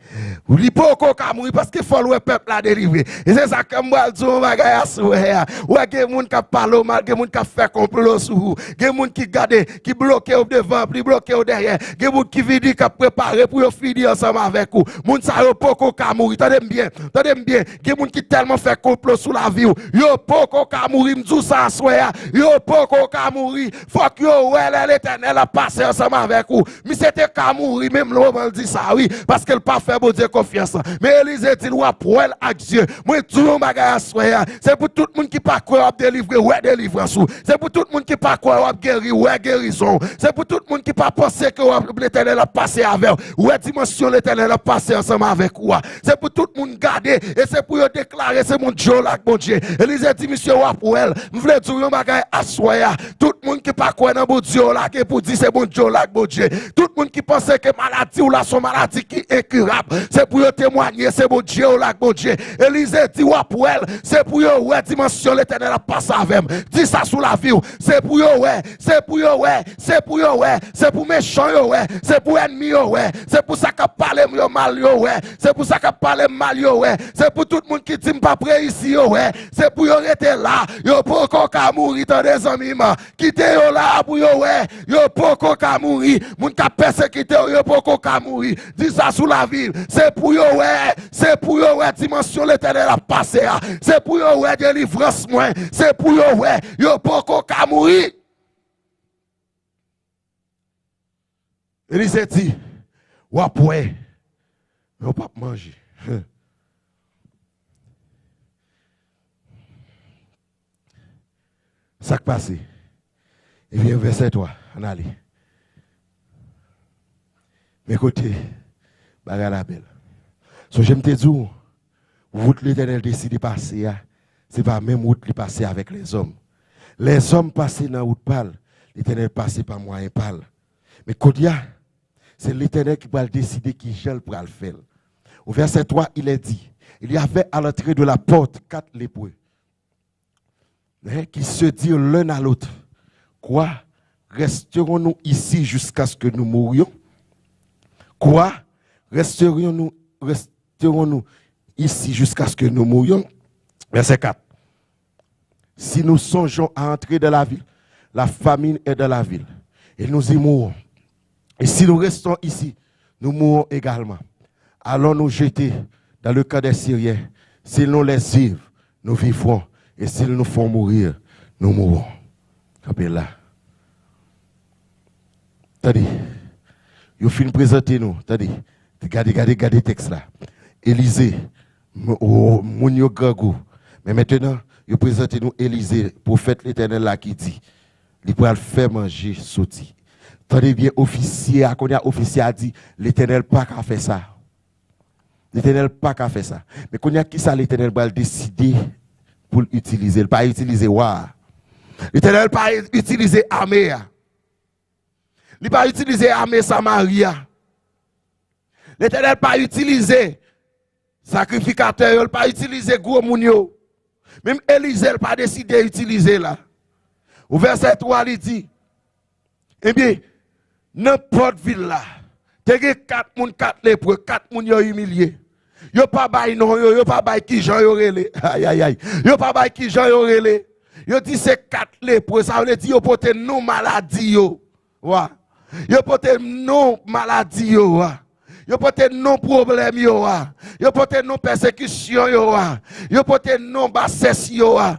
Li poko ka mouri paske fò l wè pèp la delivre. E se sa ke m pral di w yon bagay aswè a. Ou wè gen moun k ap pale w mal, gen moun k ap fè konplo sou ou. Gen moun ki gade, ki bloke w devan, ki bloke w dèyè. Gen moun ki vini, k ap prepare pou yo fini ansanm avèk ou. Moun sa yo poko ka mouri. Tande m byen, tande m byen. Gen moun ki tèlman fè konplo sou lavi w. Yo poko ka mouri, m di w sa aswè a. Yo poko ka mouri. Fòk yo wè lè Letènèl ap pase ansanm avèk ou. Misye te ka mouri menm lè w di sa, wi, paske l pa fè Bondye konfyans. Men Elize di l, w ap wè l ak zye. Mwen di w yon bagay aswè a. Se pou tout moun ki pa kwè w ap delivre, wè delivrans ou. Se pou tout moun ki pa kwè w ap geri, wè gerizon w. Se pou tout moun ki pa panse ke w ap, Letènèl ap pase avè w, wè dimansyon Letènèl ap pase ansanm avèk ou a. Se pou tout moun gade, e se pou yo deklare se Bondye w la k Bondye. Elize di misye, w ap wè l. M vle di w yon bagay aswè a. Tout moun ki pa kwè nan Bondye w la gen pou di se Bondye w la k Bondye. Tout moun ki panse ke maladi w la se yon maladi ki enkirab, se pou yo temwanye se Bondye w la k Bondye. Elize di w ap wè l, se pou yo wè dimansyon Letènèl ap pase avè m. Di sa sou lavi w, se pou yo wè, se pou yo wè, se pou yo wè, se pou mechan yo wè, se pou ènmi yo wè, se pou sa k ap pale m yo mal yo wè, se pou sa k ap pale m mal yo wè, se pou tout moun ki di m p ap reyisi yo wè, se pou yo rete la, yo poko ka mouri, tande zanmi m. Kite yo la pou yo wè, yo poko ka mouri. Moun k ap pèsekite w, yo poko ka mouri. Di sa sou lavi l. Se pou yo wè, se pou yo wè dimansyon Letènèl ap pase a. Se pou yo wè delivrans mwen. Se pou yo wè, yo poko ka mouri. Elize di, w ap wè, men w p ap manje. Sa k pase? Ebyen, vèsè twa, ann ale. Men kote bagay la bèl. Sonje m te di w, wout Letènèl deside pase a, se pa menm wout li pase avèk lèzòm. Lèzòm pase nan wout pa l, Letènèl pase pa mwayen pa l. Men kounye a, se Letènèl ki pral deside ki jan l pral fè l. Au verset trois, il est dit, il y avait à l'entrée de la porte quatre lépreux, hein, qui se dirent l'un à l'autre, quoi, resterons-nous ici jusqu'à ce que nous mourions? Quoi, resterons-nous, resterons-nous ici jusqu'à ce que nous mourions? Verset quatre. Si nous songeons à entrer dans la ville, la famine est dans la ville, et nous y mourrons. Et si nous restons ici, nous mourrons également. Allons nous jeter dans le camp des Syriens. S'ils nous laissent vivre, nous vivrons. Et s'ils nous font mourir, nous mourrons. Kanpe la. Tande. Yo fin prezante nou. Tande. Gade, gade, gade tèks la. Elize, m- o- moun yo grangou. Men mentenan, yo prezante nou Elize, pwofèt Letènèl la ki di, li pral fè manje soti. Tande byen, ofisye a, kounye a ofisye a di, Letènèl pa ka fè sa. Letènèl pa ka fè sa. Men kounye a, kisa Letènèl pral deside pou l itilize? L pa itilize wa a. Letènèl pa itilize ame a. Li pa itilize ame Samari a. Letènèl pa itilize sakrifikatè yo, li pa itilize gwo moun yo. Menm Elize, li pa deside itilize la. Ou vèsè twa, li di, ebyen, nan pòt vil la, te gen kat moun, kat lepre, kat moun yo imilye. Yo pa bay non yo, yo pa bay kijan yo rele. Ayayay. Yo pa bay kijan yo rele. Yo di se kat lepre, sa vle di yo pote non maladi yo. Wa. Yo pote non maladi yo a. Yo pote non pwoblèm yo a. Yo pote non pèsekisyon yo a. Yo pote non basès yo a.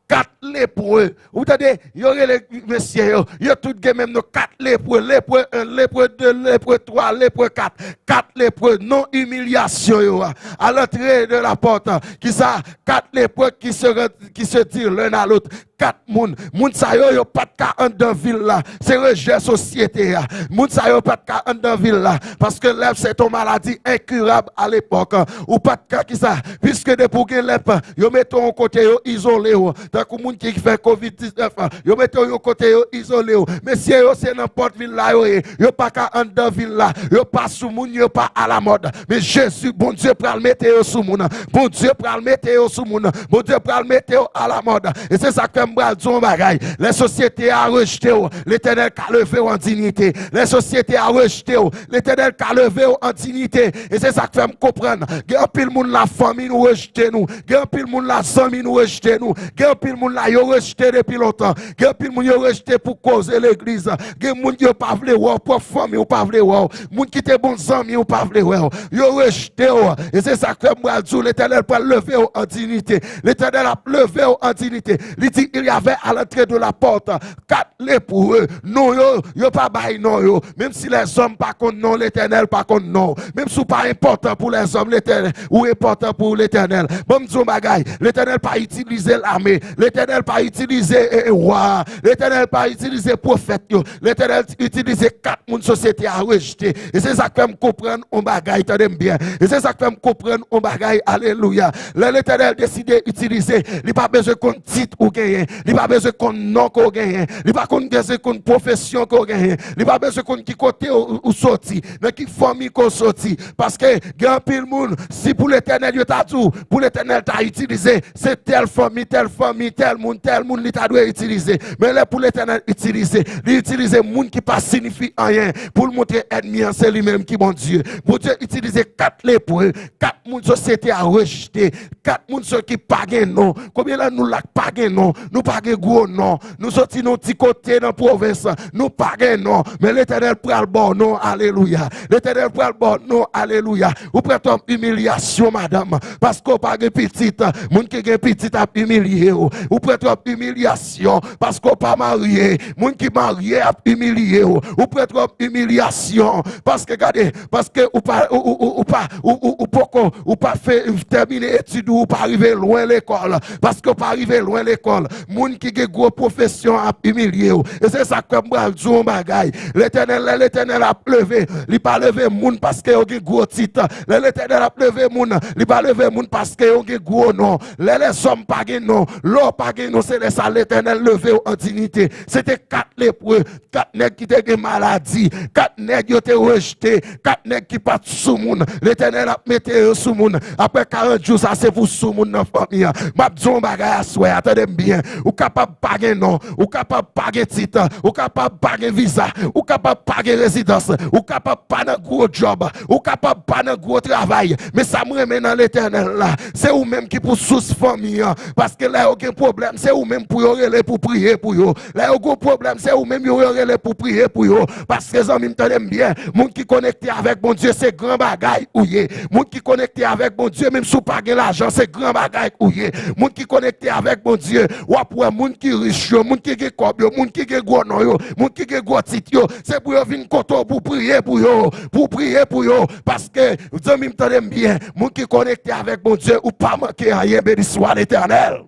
Kat lepre. Ou tande, yo rele mesye yo. Yo tout gen menm non, kat lepre. Lepre en, lepre de, lepre twa, lepre kat. Kat lepre, non imilyasyon yo a. À l'entrée de la porte. Kisa? Kat lepre qui se, qui se dit l'un à l'autre. Kat moun. Moun sa yo, yo pa t ka anndan vil la. Se rejè sosyete a. Moun sa yo pa t ka anndan vil la. Paske lèp se yon maladi enkirab a lepòk. Ou pa t ka kisa? Piske depi w gen lèp, yo mete w yon kote, yo izole w. Tankou moun ki fè kovid diznèf, yo mete w yon kote, yo izole w. Mesye yo, se nan pòt vil la yo ye. Yo pa ka anndan vil la. Yo pa sou moun, yo pa alamòd. Men Jezi, Bondye pral mete yo sou moun. Bondye pral mete yo sou moun. Bondye pral mete yo alamòd. E se sa k fè m pral di w yon bagay. Lè sosyete a rejte w, Letènèl ka leve w an diyite. Lè sosyete a rejte w, Letènèl ka leve w an diyite. E se sa k fè m konprann. Gen anpil moun la, fanmi nou rejte nou. Gen anpil moun la, zanmi nou rejte nou. Gen anpil moun la, yo rejte depi lontan. Gen anpil moun yo rejte pou koze legliz. Gen moun yo pa vle wè w, pwòp fanmi w pa vle wè w. Moun ki te bon zanmi w pa vle wè w. Yo rejte w. E se sa k fè m pral di w, Letènèl pral leve w an diyite. Letènèl ap leve w an diyite. Li di, il y avait à l'entrée de la porte kat lepre. Non yo, yo pa bay non yo. Menm si lèzòm pa konn non, Letènèl pa konn non. Menm si w pa enpòtan pou lèzòm, Letènèl, ou enpòtan pou Letènèl. Ban m di w yon bagay. Letènèl pa itilize lame. Letènèl pa itilize, e, e, wa. Letènèl pa itilize pwofèt yo. Letènèl itilize kat moun sosyete a rejte. E se sa k fè m konprann yon bagay, tande m byen. E se sa k fè m konprann yon bagay, alelouya. Lè Letènèl deside itilize, li pa bezwen konn tit ou genyen. Li pa bezwen konn non ke w genyen. Li pa konn bezwen konn pwofesyon ke w genyen. Li pa bezwen konn ki kote ou, ou soti, nan ki fanmi ke w soti. Paske gen anpil moun, si pou Letènèl yo ta di w, pou Letènèl ta itilize, se tèl fanmi, tèl fanmi, tèl moun, tèl moun li ta dwe itilize. Men lè pou Letènèl itilize, li itilize moun ki pa siyifi anyen pou l montre ènmi an se li menm ki Bondye. Bondye itilize kat lepre, kat moun sosyete a rejte, kat moun sa ki pa gen non. Konbyen nan nou la k pa gen non? Nou pa gen gwo non. Nou soti nan yon ti kote nan pwovens. Nou pa gen non. Men Letènèl pral ba w non. Alelouya. Letènèl pral ba w non. Alelouya. Ou pran twòp imilyasyon, madanm, paske w pa gen pitit. Moun ki gen pitit ap imilye w. Ou pran twòp imilyasyon paske w pa marye. Moun ki marye ap imilye w. Ou pran twòp imilyasyon paske, gade, paske ou pa, ou, ou, ou, ou pa, ou, ou, ou poko, ou pa fè, tèmine etid ou, ou pa rive lwen lekòl. Paske w pa rive lwen lekòl. Moun ki gen gwo pwofesyon ap imilye w. E se sa k fè m pral di w yon bagay. Letènèl, lè Letènèl ap leve, li pa leve moun paske yo gen gwo tit. Lè Letènèl ap leve moun, li pa leve moun paske yo gen gwo non. Lè lèzòm pa gen non, lè w pa gen non, se lè sa Letènèl leve w an diyite. Se te kat lepre, kat nèg ki te gen maladi, kat nèg yo te rejte, kat nèg ki pa t sou moun. Letènèl ap mete yo sou moun. Apre karant jou, sa se pou sou moun nan fanmi an. M ap di w yon bagay aswè a, tande m byen. Ou kapab pa gen non, ou kapab pa gen tit, ou kapab pa gen viza, ou kapab pa gen rezidans, ou kapab pa nan gwo djòb, ou kapab pa nan gwo travay. Men sa m renmen nan Letènèl la, se ou menm ki pou sous fanmi an. Paske lè yo gen pwoblèm, se ou menm pou yo rele pou priye pou yo. Lè yo gen pwoblèm, se ou menm yo rele pou priye pou yo. Paske, zanmi m, tande m byen, moun ki konekte avèk Bondye, se gran bagay ou ye. Moun ki konekte avèk Bondye, menm si w pa gen lajan, se gran bagay ou ye. Moun ki konekte avèk Bondye, w ap wè moun ki rich yo, moun ki gen kòb yo, moun ki gen gwo non yo, moun ki gen gwo tit yo, se pou yo vin kote w pou priye pou yo, pou priye pou yo. Paske, zanmi m, tande m byen, moun ki konekte avèk Bondye, ou pa manke anyen, beni swa Letènèl.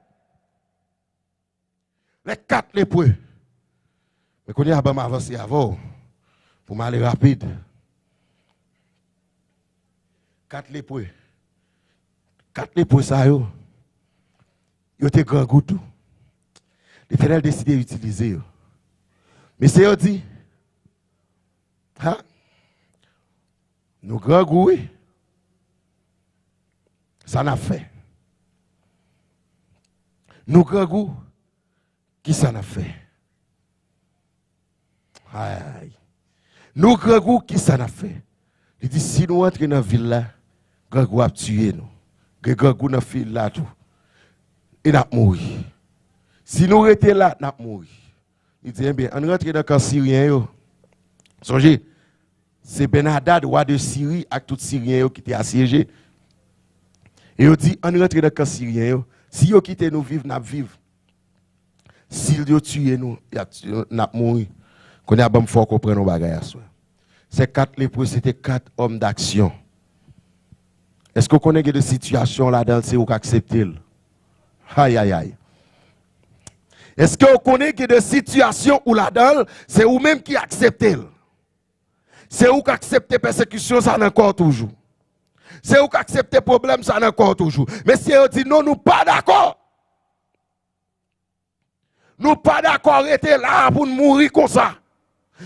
Lè kat lepre. Men kounye a, ban m avanse avè w pou m ale rapid. Kat lepre. Kat lepre sa yo, yo te grangou tou. Letènèl deside itilize yo. Mesye yo di, ha? Nou grangou, wi. Sa n ap fè? Nou grangou, kisa n ap fè? Ay. Nou grangou, kisa n ap fè? Li di, si nou rantre nan vil la, grangou ap tiye nou. Gen grangou nan vil la tou. E n ap mouri. Si nou rete la, n ap mouri. Li di, enben, ann rantre nan kan siryen yo. Sonje, se Bennadad, wa de Siri, ak tout siryen yo ki te asyeje. E yo di, ann rantre nan kan siryen yo. Si yo kite nou viv, n ap viv. Si yo tiye nou, y ap tiye nou, n ap mouri. Kounye a, ban m fè w konprann yon bagay aswè. Ces quatre lépreux, se te kat òm d'action. Èske w konnen gen de sitiyasyon ladan l, se ou k aksepte l? Ayayay. Èske w konnen gen de sitiyasyon ou ladan l, se ou menm ki aksepte l? Se ou k aksepte pèsekisyon sa nan kò w toujou. Se ou k aksepte pwoblèm sa nan kò w toujou. Mesye yo di, "Non, nou pa dakò." Nou pa dakò rete la a pou n mouri konsa.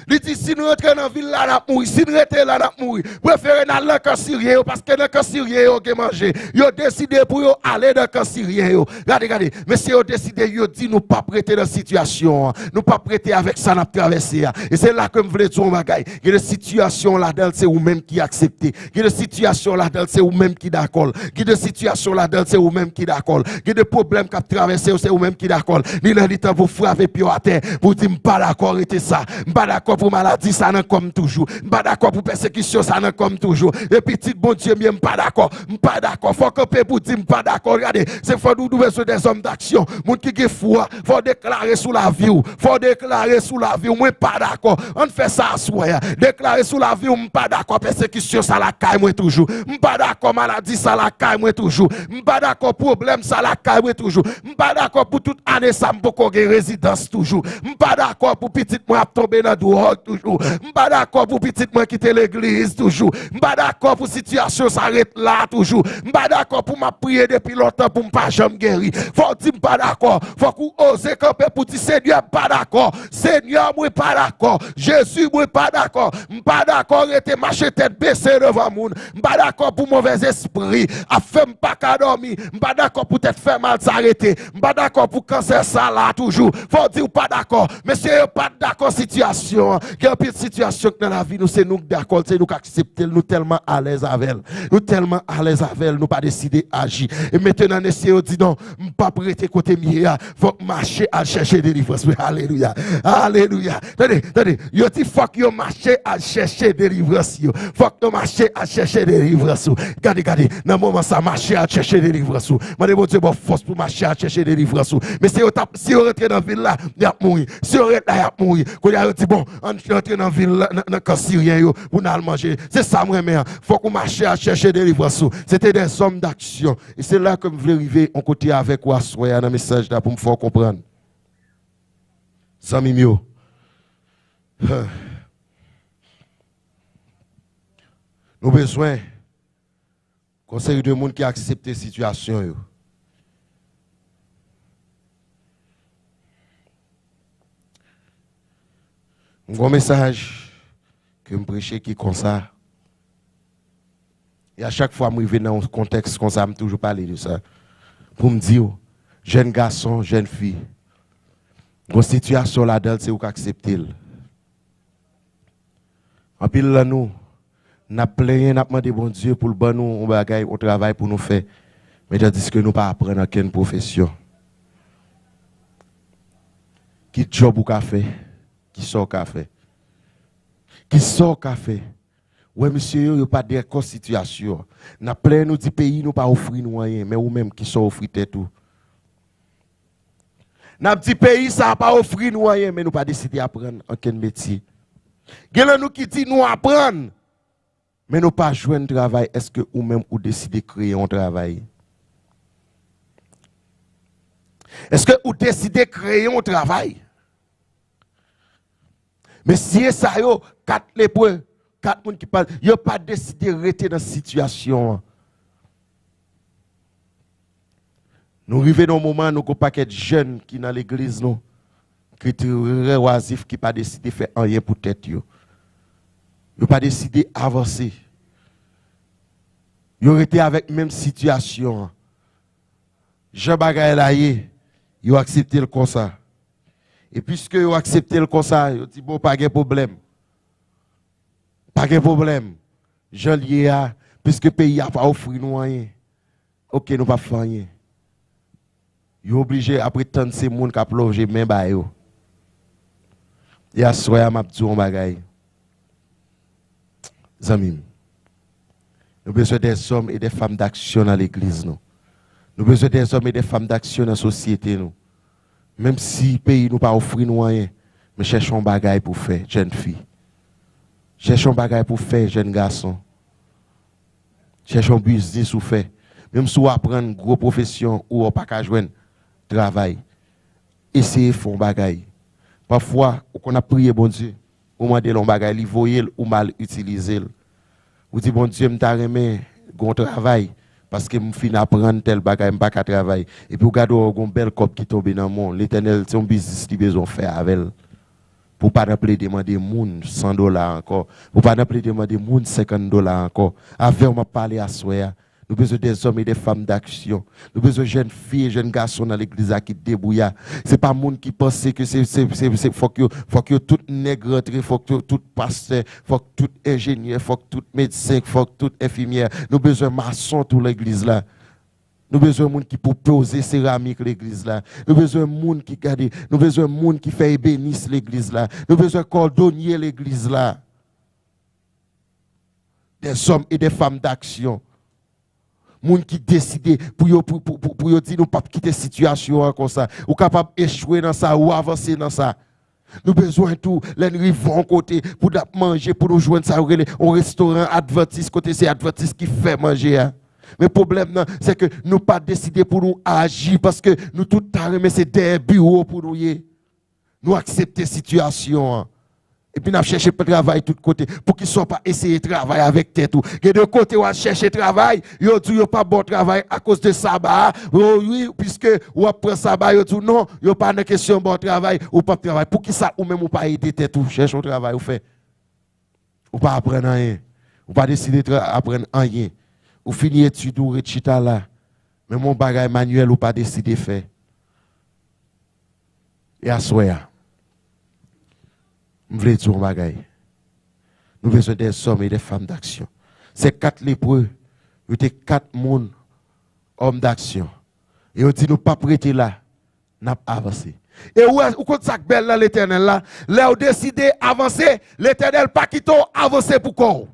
Li di, "Si n rantre nan vil la, n ap mouri. Si n rete la, n ap mouri. Prefere n al nan kan siryen yo, paske nan kan siryen yo gen manje." Yo deside pou yo ale nan kan siryen yo. Gade, gade, mesye yo deside, yo di, "Nou p ap rete nan sitiyasyon an. Nou p ap rete avèk sa n ap travèse a." E se la ke m vle di w yon bagay. Gen de sitiyasyon ladan l, se ou menm ki aksepte. Gen de sitiyasyon ladan l, se ou menm ki dakò l. Gen de sitiyasyon ladan l, se ou menm ki dakò l. Gen de pwoblèm k ap travèse w, se ou menm ki dakò l. Li lè li tan pou frape pye w atè, pou di, "M pa dakò rete sa. M pa dakò pou maladi sa nan kò m toujou. M pa dakò pou pèsekisyon sa nan kò m toujou. E pitit Bondye m ye, m pa dakò. M pa dakò." Fò w kanpe pou di, "M pa dakò." Gade, se fò nou, nou bezwen dèzòm daksyon. Moun ki gen fwa, fò w deklare sou lavi w. Fò w deklare sou lavi w, "Mwen pa dakò." Ann fè sa aswè a. Deklare sou lavi w, "M pa dakò pèsekisyon sa lakay mwen toujou. M pa dakò maladi sa lakay mwen toujou. M pa dakò pwoblèm sa lakay mwen toujou. M pa dakò pou tout ane sa m poko gen rezidans toujou. M pa dakò pou pitit mwen ap tonbe nan dwòg toujou. M pa dakò pou pitit mwen kite legliz toujou. M pa dakò pou sitiyasyon sa ret la toujou. M pa dakò pou m ap priye depi lontan pou m pa janm geri." Fò w di, "M pa dakò." Fòk ou oze kanpe pou di, "Senyè, m pa dakò. Senyè, mwen pa dakò. Jezi, mwen pa dakò. M pa dakò rete mache tèt bese devan moun. M pa dakò pou movèzespri ap fè m pa ka dòmi. M pa dakò pou tèt fè mal sa rete. M pa dakò pou kansè sa la toujou." Fò w di w pa dakò. Mesye yo pa t dakò sitiyasyon an. Gen anpil sitiyasyon k nan lavi nou, se nou k dakò l, se nou k aksepte l, nou tèlman alèz avè l. Nou tèlman alèz avè l, nou pa deside aji. E mentenan, mesye yo di, "Non, m p ap rete kote m ye a. Fòk mache al chèche delivrans mwen." Alelouya. Alelouya. Tande, tande. Yo di, "Fòk yo mache al chèche delivrans yo. Fòk yo mache al chèche delivrans yo." Gade, gade. Nan moman sa, mache al chèche delivrans ou. Mande Bondye ba w fòs pou mache al chèche delivrans ou. Men si yo t ap, si yo rantre nan vil la, y ap mouri. Si yo ret la, y ap mouri. Kounye a, yo di, "Bon, ann rantre nan vil la, nan, nan kan siryen yo, pou n al manje." Se sa m renmen an. Fòk ou mache al chèche delivrans ou. Se te dèzòm daksyon. E se la ke m vle rive yon kote avèk ou aswè a nan mesaj la pou m fè w konprann. Zanmi m yo, nou bezwen yon seri de moun ki aksepte sitiyasyon yo. M gen yon mesaj ke m preche ki konsa. E a chak fwa m rive nan yon kontèks konsa, m toujou pale de sa. Pou m di w, jèn gason, jèn fi, gon sitiyasyon ladan l, se ou k aksepte l. Anpil nan nou, n ap plenyen, n ap mande Bondye pou l ban nou yon bagay, yon travay pou nou fè. Men tandiske nou pa aprann okenn pwofesyon. Ki djòb ou ka fè? Kisa w ka fè? Kisa w ka fè? Wè, mesye yo, yo pa dakò sitiyasyon an. N ap plenyen, nou di peyi nou pa ofri nou anyen, men ou menm, kisa w ofri tèt ou? N ap di peyi sa a pa ofri nou anyen, men nou pa deside aprann okenn metye. Gen nan nou ki di nou aprann, men nou pa jwenn travay. Èske ou menm ou deside kreye yon travay? Èske ou deside kreye yon travay? Mesye sa yo, kat lepre, kat moun ki pa, yo pa deside rete nan sitiyasyon an. Nou rive nan yon moman, nou gon pakèt jèn ki nan legliz nou, ki trè wazif, ki pa deside fè anyen pou tèt yo. Yo pa deside avanse. Yo rete avèk menm sitiyasyon an. Jan bagay la ye, yo aksepte l konsa. E piske yo aksepte l konsa, yo di, "Bon, pa gen pwoblèm. Pa gen pwoblèm. Jan l ye a, piske peyi a pa ofri nou anyen, oke, nou p ap fè anyen." Yo oblije apre tann se moun k ap lonje men ba yo. E aswè a, m ap di w yon bagay. Zanmi m, nou bezwen dèzòm e dè fanm daksyon nan legliz nou. Nou bezwen dèzòm e dè fanm daksyon nan sosyete nou. Menm si peyi nou pa ofri nou anyen, men chèche yon bagay pou fè, jèn fi. Chèche yon bagay pou fè, jèn gason. Chèche yon biznis ou fè. Menm si w aprann gwo pwofesyon ou w pa ka jwenn travay, eseye fè yon bagay. Pafwa, ou konn ap priye Bondye, ou mande l yon bagay, li voye l, ou mal itilize l. Ou di, "Bondye, m ta renmen gon travay, paske m fin aprann tèl bagay, m pa ka travay." Epi ou gade w gon bèl kòb ki tonbe nan men w. Letènèl, se yon biznis li bezwen w fè avè l. Pou w pa nan plede mande moun san dola ankò. Pou w pa nan plede mande moun senkant dola ankò. Avè w m ap pale aswè a. Nou bezwen dèzòm e dè fanm daksyon. Nou bezwen jèn fi e jèn gason nan legliz la ki debouya. Se pa moun ki panse ke se, se, se, se, fòk yo, fòk yo tout nèg rantre, fòk yo tout pastè, fòk tout enjenyè, fòk tout medsen, fòk tout enfimyè. Nou bezwen mason tou legliz la. Nou bezwen moun ki pou poze seramik legliz la. Nou bezwen moun ki gade. Nou bezwen moun ki fè ebenis legliz la. Nou bezwen kòdonye legliz la. Dèzòm e dè fanm daksyon. Moun ki deside pou yo, pou, pou, pou, pou yo di nou p ap kite sitiyasyon an konsa. Ou kapab echwe nan sa, ou avanse nan sa. Nou bezwen tou, lè n rive yon kote, pou n ap manje, pou nou jwenn sa yo rele yon restoran advantis, kote se advantis ki fè manje a. Men pwoblèm nan, se ke nou pa deside pou nou aji, paske nou tout ta renmen se dèyè biwo pou nou ye. Nou aksepte sitiyasyon an. Epi n ap chèche travay tout kote. Poukisa w pa eseye travay avèk tèt ou? Gen de kote w al chèche travay, yo di w yo p ap ba w travay akoz de saba a. O wi, piske w ap pran saba, yo di w non, yo pa nan kesyon ba w travay, ou p ap travay. Poukisa ou menm ou pa ede tèt ou, chèche yon travay ou fè? Ou pa aprann anyen. Ou pa deside tra- aprann anyen. Ou fini etid ou, ret chita la. Menm yon bagay manyèl ou pa deside fè. E aswè a, m vle di yon bagay. Nou bezwen dèzòm e dè fanm daksyon. Sè kat lepre, yo te kat moun, òm daksyon. E yo di nou p ap rete la, n ap avanse. E ou wè, ou konn sa k bèl nan Letènèl la? Lè w deside avanse, Letènèl pa kite w avanse pou kò w.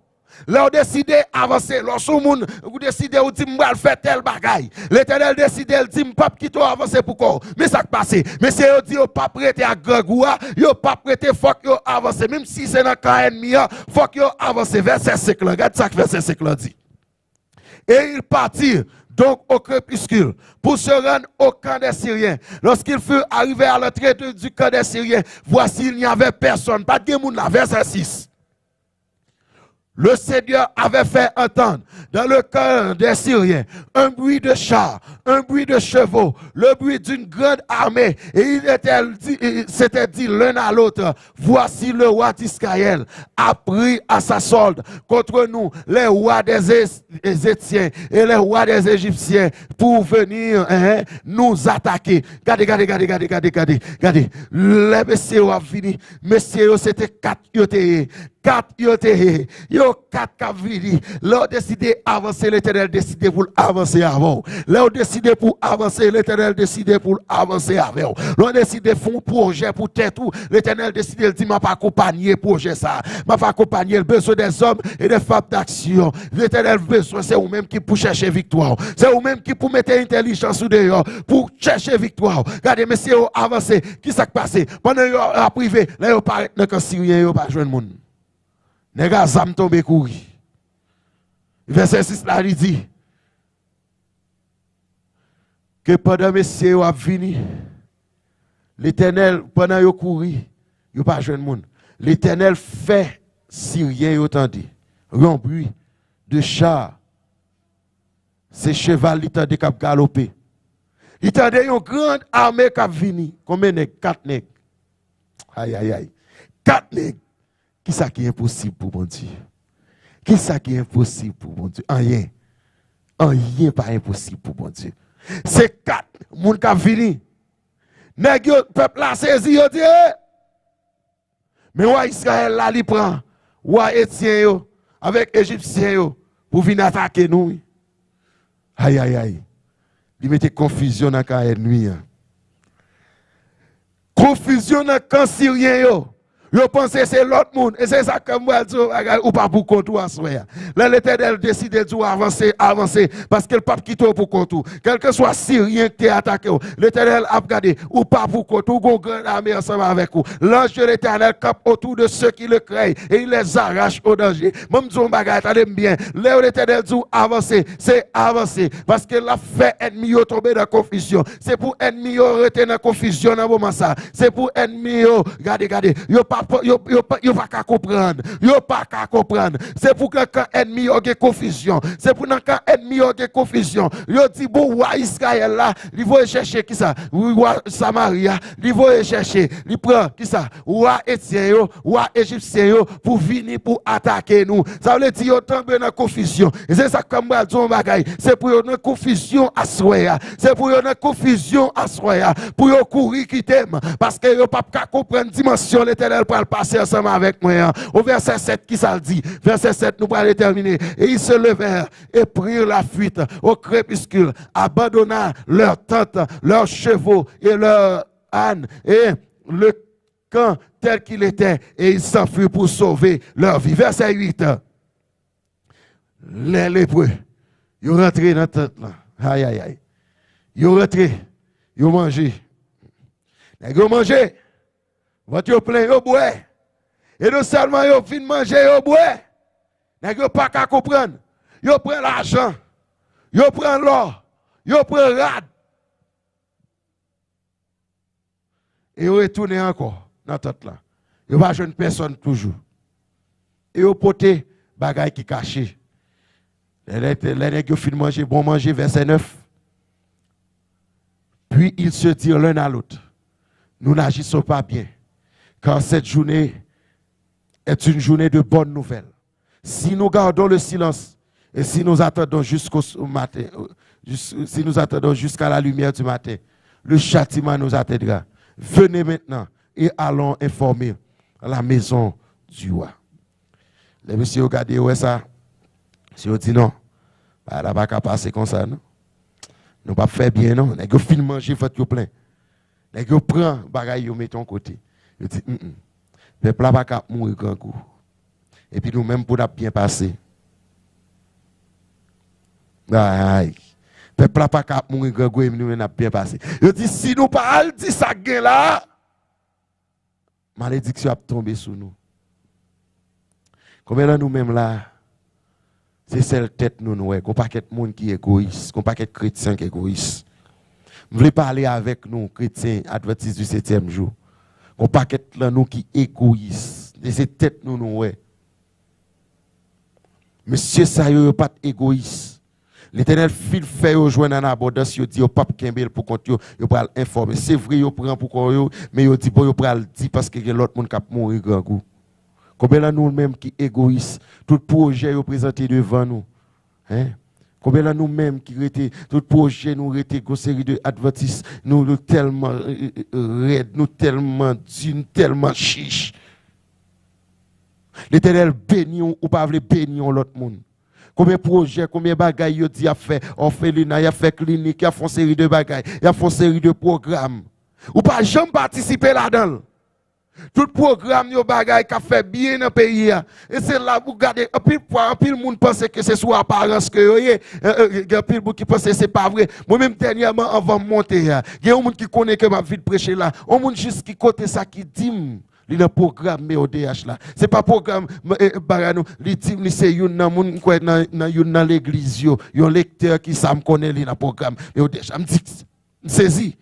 Lè w deside avanse, lè w se yon moun, ou deside ou di, "M pral fè tèl bagay." Letènèl deside, l di, "M p ap kite w avanse pou kò w." Men sa k pase. Mesye yo di yo p ap rete ak grangou a, yo p ap rete, fòk yo avanse. Menm si se nan kan ènmi an, fòk yo avanse. Vèsè senk lan, gad sa k vèsè senk lan di. Et ils partirent donc au crépuscule pour se rendre au camp des Syriens. Lorsqu'ils furent arrivés à l'entrée de- du camp des Syriens, voici, il n'y avait personne. Pa t gen moun la, vèsè sis. Le Seigneur avait fait entendre dans le camp des Syriens un bruit de chars, un bruit de chevaux, le bruit d'une grande armée. Et ils étaient- s'étaient dit l'un à l'autre, "Voici le roi d'Israël a pris à sa solde contre nous les rois des Hé- Héthiens et les rois des Égyptiens pour venir, hein, nous attaquer." Gade, gade, gade, gade, gade, gade, gade. Lè mesye yo ap vini, mesye yo se te kat yo te ye. Kat yo te ye. Yo kat k ap vini. Lè w deside avanse, Letènèl deside pou l avanse avè w. Lè w deside pou w avanse, Letènèl deside pou l avanse avè w. Lè w deside fè yon pwojè pou tèt ou, Letènèl deside, l di, "M ap akonpanye pwojè sa a. M ap akonpanye l." Bezwen dèzòm e dè fanm daksyon. Letènèl bezwen, se ou menm ki pou chèche viktwa w. Se ou menm ki pou mete entèlijans ou deyò pou chèche viktwa w. Gade, mesye yo avanse. Ki sa k pase? Pandan yo ap rive, lè yo parèt nan kan siryen, yo pa jwenn moun. Nèg a zam tonbe kouri. Vèsè sis la, li di ke pandan mesye yo ap vini, Letènèl, pandan yo kouri, yo pa jwenn moun. Letènèl fè siryen yo tande yon bri de cha. Se cheval li tande k ap galope. Li tande yon gran ame k ap vini. Konbyen nèg? Kat nèg. Ayayay. Kat nèg. Kisa ki enposib pou Bondye? Kisa ki enposib pou Bondye? Anyen. Anyen pa enposib pou Bondye. Se kat moun k ap vini. Nèg yo, pèp la sezi, yo di, "E! Men wa Izrayèl la, li pran wa Etyen yo avèk Ejipsyen yo pou vin atake nou, wi." Ayayay. Li mete konfizyon nan kan ènmi an. Konfizyon nan kan siryen yo. Yo panse se lòt moun. E se sa ke m pral di w yon bagay, ou pa pou kont ou aswè a. Lè Letènèl deside di w avanse, avanse, paske l p ap kite w pou kont ou. Kèlkeswa Siryen ki te atake w, Letènèl ap gade, ou pa pou kont ou, ou gon gran lame ansanm avèk ou. L'ange de l'Éternel campe autour de ceux qui le craignent et il les arrache au danger. Mwen m di w yon bagay, tande m byen. Lè Letènèl di w avanse, se avanse. Paske l ap fè ènmi yo tonbe nan konfizyon. Se pou ènmi yo rete nan konfizyon nan moman sa. Se pou ènmi yo, gade, gade, yo pa, yo, yo, pa- yo pa ka konprann. Yo pa ka konprann. Se pou nan kan ènmi yo gen konfizyon. Se pou nan kan ènmi yo gen konfizyon. Yo di, bon, wa Izrayèl la, li voye chèche kisa? Wi, wa Samari a, li voye chèche. Li pran kisa? Wa Etyen yo, wa Ejipsyen yo, pou vini pou atake nou. Sa vle di yo tonbe nan konfizyon. E se sa k fè m pral di w yon bagay. Se pou yo nan konfizyon aswè a. Se pou yo nan konfizyon aswè a. Pou yo kouri kite m. Paske yo p ap ka konprann dimansyon Letènèl pral pase ansanm avèk mwen an. O vèsè sèt, ki sa l di? Vèsè sèt, nou pral detèmine. Et ils se levèrent et prirent la fuite au crépuscule, abandonnèrent leurs tentes, leurs chevaux et leurs ânes, et le camp tel qu'il était, et ils s'enfuirent pour sauver leur vie. Vèsè uit. Lè lepre, yo rantre nan tant lan. Ayayay. Yo rantre, yo manje. Nèg yo manje, vant yo plen, yo bwè. E non sèlman yo fin manje, yo bwè. Nèg yo pa ka konprann. Yo pran lajan, yo pran lò, yo pran rad. E yo retounen ankò nan tant lan. Yo pa jwenn pèsonn toujou. E yo pote bagay ki kache. Lè, lè, lè nèg yo fin manje bon manje, vèsè nèf. Puis ils se dirent l'un à l'autre, nous n'agissons pas bien, car cette journée est une journée de bonne nouvelle. Si nous gardons le silence, et si nous attendons jusqu'au s- au matin, euh, jus- si nous attendons jusqu'à la lumière du matin, le châtiment nous atteindra. Venez maintenant et allons informer la maison du roi. Lè mesye yo gade, yo wè sa, si yo di non, bagay la pa ka pase konsa, non. Nou p ap fè byen, non. Nèg yo fin manje, vant yo plen. Nèg yo pran bagay yo mete yon kote. Yo di, mm, mm. Pèp la pa ka ap mouri grangou. Epi nou menm pou n ap byen pase. Ay. Pèp la pa ka ap mouri grangou, epi nou menm n ap byen pase. Yo di, si nou pa al di sa k gen la, malediksyon ap tonbe sou nou. Konbyen nan nou menm la, se sèl tèt nou nou wè? Gon pakèt moun ki egoyis, gon pakèt kretyen ki egoyis. M vle pale avèk nou, kretyen advantis di setyèm jou. Gon pakèt lan nou ki egoyis. E se tèt nou nou wè. Mesye sa yo, yo pa t egoyis. Letènèl fin fè yo jwenn an abondans, yo di yo p ap kenbe l pou kont yo, yo pral enfòme. Se vre, yo pran pou kò yo, men yo di, bon, yo pral di paske gen lòt moun k ap mouri grangou. Konbyen nan nou menm ki egoyis? Tout pwojè yo prezante devan nou. Hein? Konbyen nan nou menm ki rete, tout pwojè nou rete, gon seri de advantis, nou, nou tèlman, euh, euh, rèd, nou tèlman di, nou tèlman chich. Letènèl beni w, ou pa vle beni yon lòt moun. Konbyen pwojè, konbyen bagay yo di y ap fè, òfelina, y ap fè klinik, y ap fè yon seri de bagay, y ap fè yon seri de pwogram. Ou pa janm patisipe ladan l. Tout pwogram yo, bagay k ap fè byen nan peyi a. E se la pou gade, anpil fwa, anpil moun panse ke se sou aparans ke yo ye. E, e, gen anpil moun ki panse se pa vre. Mwen menm, dènyèman, anvan m monte a, gen yon moun ki konnen ke m ap vin preche la. Yon moun jis ki kote sa ki di m li nan pwogram M O D H la. Se pa pwogram, e, e, bagay nou. Li di m li se youn nan moun, m kwè nan, nan youn nan legliz yo. Yon lektè ki sa m konnen li nan pwogram M O D H la. M di, m sezi.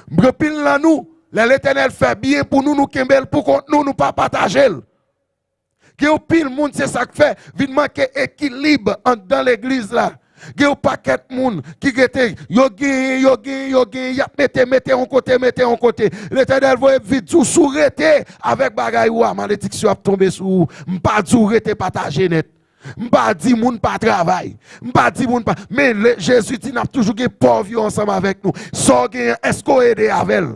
Gen anpil nan nou, lè Letènèl fè byen pou nou, nou kenbe l pou kont nou, nou pa pataje l. Gen anpil moun, se sa k fè, vin manke ekilib anndan legliz la. Gen yon pakèt moun ki rete, yo genyen, yo genyen, yo genyen, y ap mete, mete yon kote, mete yon kote. Letènèl voye m vin di w, si w rete avèk bagay ou a, malediksyon ap tonbe sou ou. M pa di w rete pataje nèt. M pa di moun pa travay. M pa di moun pa. Men le, Jezi di n ap toujou gen pòv yo ansanm avèk nou. Sa w genyen, èske w ede avè l?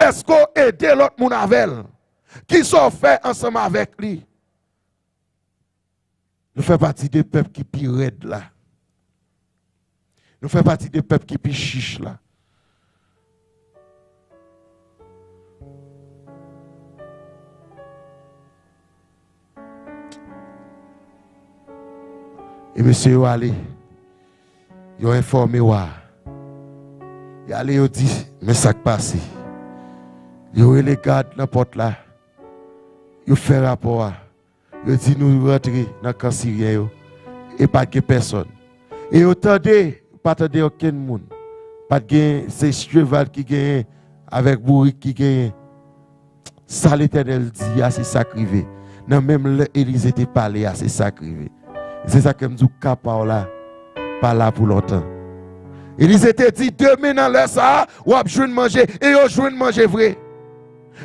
Èske w ede lòt moun avè l? Kisa w fè ansanm avèk li? Nou fè pati de pèp ki pi rèd la. Nou fè pati de pèp ki pi chich la. E mesye yo ale. Yo enfòme wa a. Y ale, yo di, men sa k pase. Yo rele gad nan pòt la. Yo fè rapò a. Yo di nou rantre nan kan siryen yo. E pa t gen pèsòn. E yo tande, pa tande okenn moun. Pa t gen, se cheval ki genyen avèk bourik ki genyen. Sa Letènèl di a, se sa k rive. Nan menm lè Elize te pale a, se sa k rive. Se sa k fè m di w ka pa w la, pa la pou lontan. Elize te di, demen nan lè sa a, w ap jwenn manje, e yo jwenn manje vre.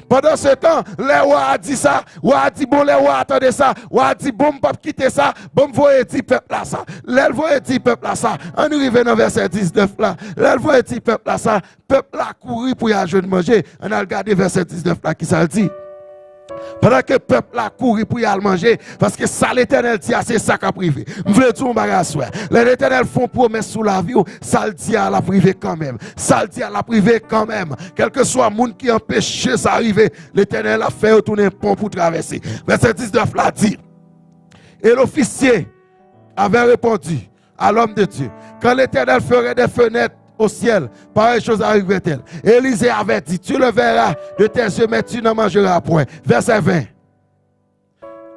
Pandan se tan, lè wa a di sa, wa a di, bon, lè wa a tande sa, wa a di, bon, m p ap kite sa, bon, m voye di pèp la sa. Lè l voye di pèp la sa, ann rive nan vèsè diznèf la. Lè l voye di pèp la sa, pèp la kouri pou y al jwenn manje. Ann al gade vèsè diznèf la, ki sa l di. Pandan ke pèp la kouri pou y al manje, paske sa Letènèl di a, se sa k ap rive. M vle di w yon bagay aswè a. Lè Letènèl fè yon pwomès sou lavi w, sa l di a, l ap rive kanmenm. Sa l di a, l ap rive kanmenm. Kèlkeswa moun ki anpeche sa rive, Letènèl ap fè yo tounen pon pou travèse. Vèsè diznèf la di, et l'officier avait répondu à l'homme de Dieu, quand l'Éternel ferait des fenêtres au ciel, pareille chose arriverait-elle? Élisée avait dit, tu le verras de tes yeux, mais tu n'en mangeras point. Verset vingt.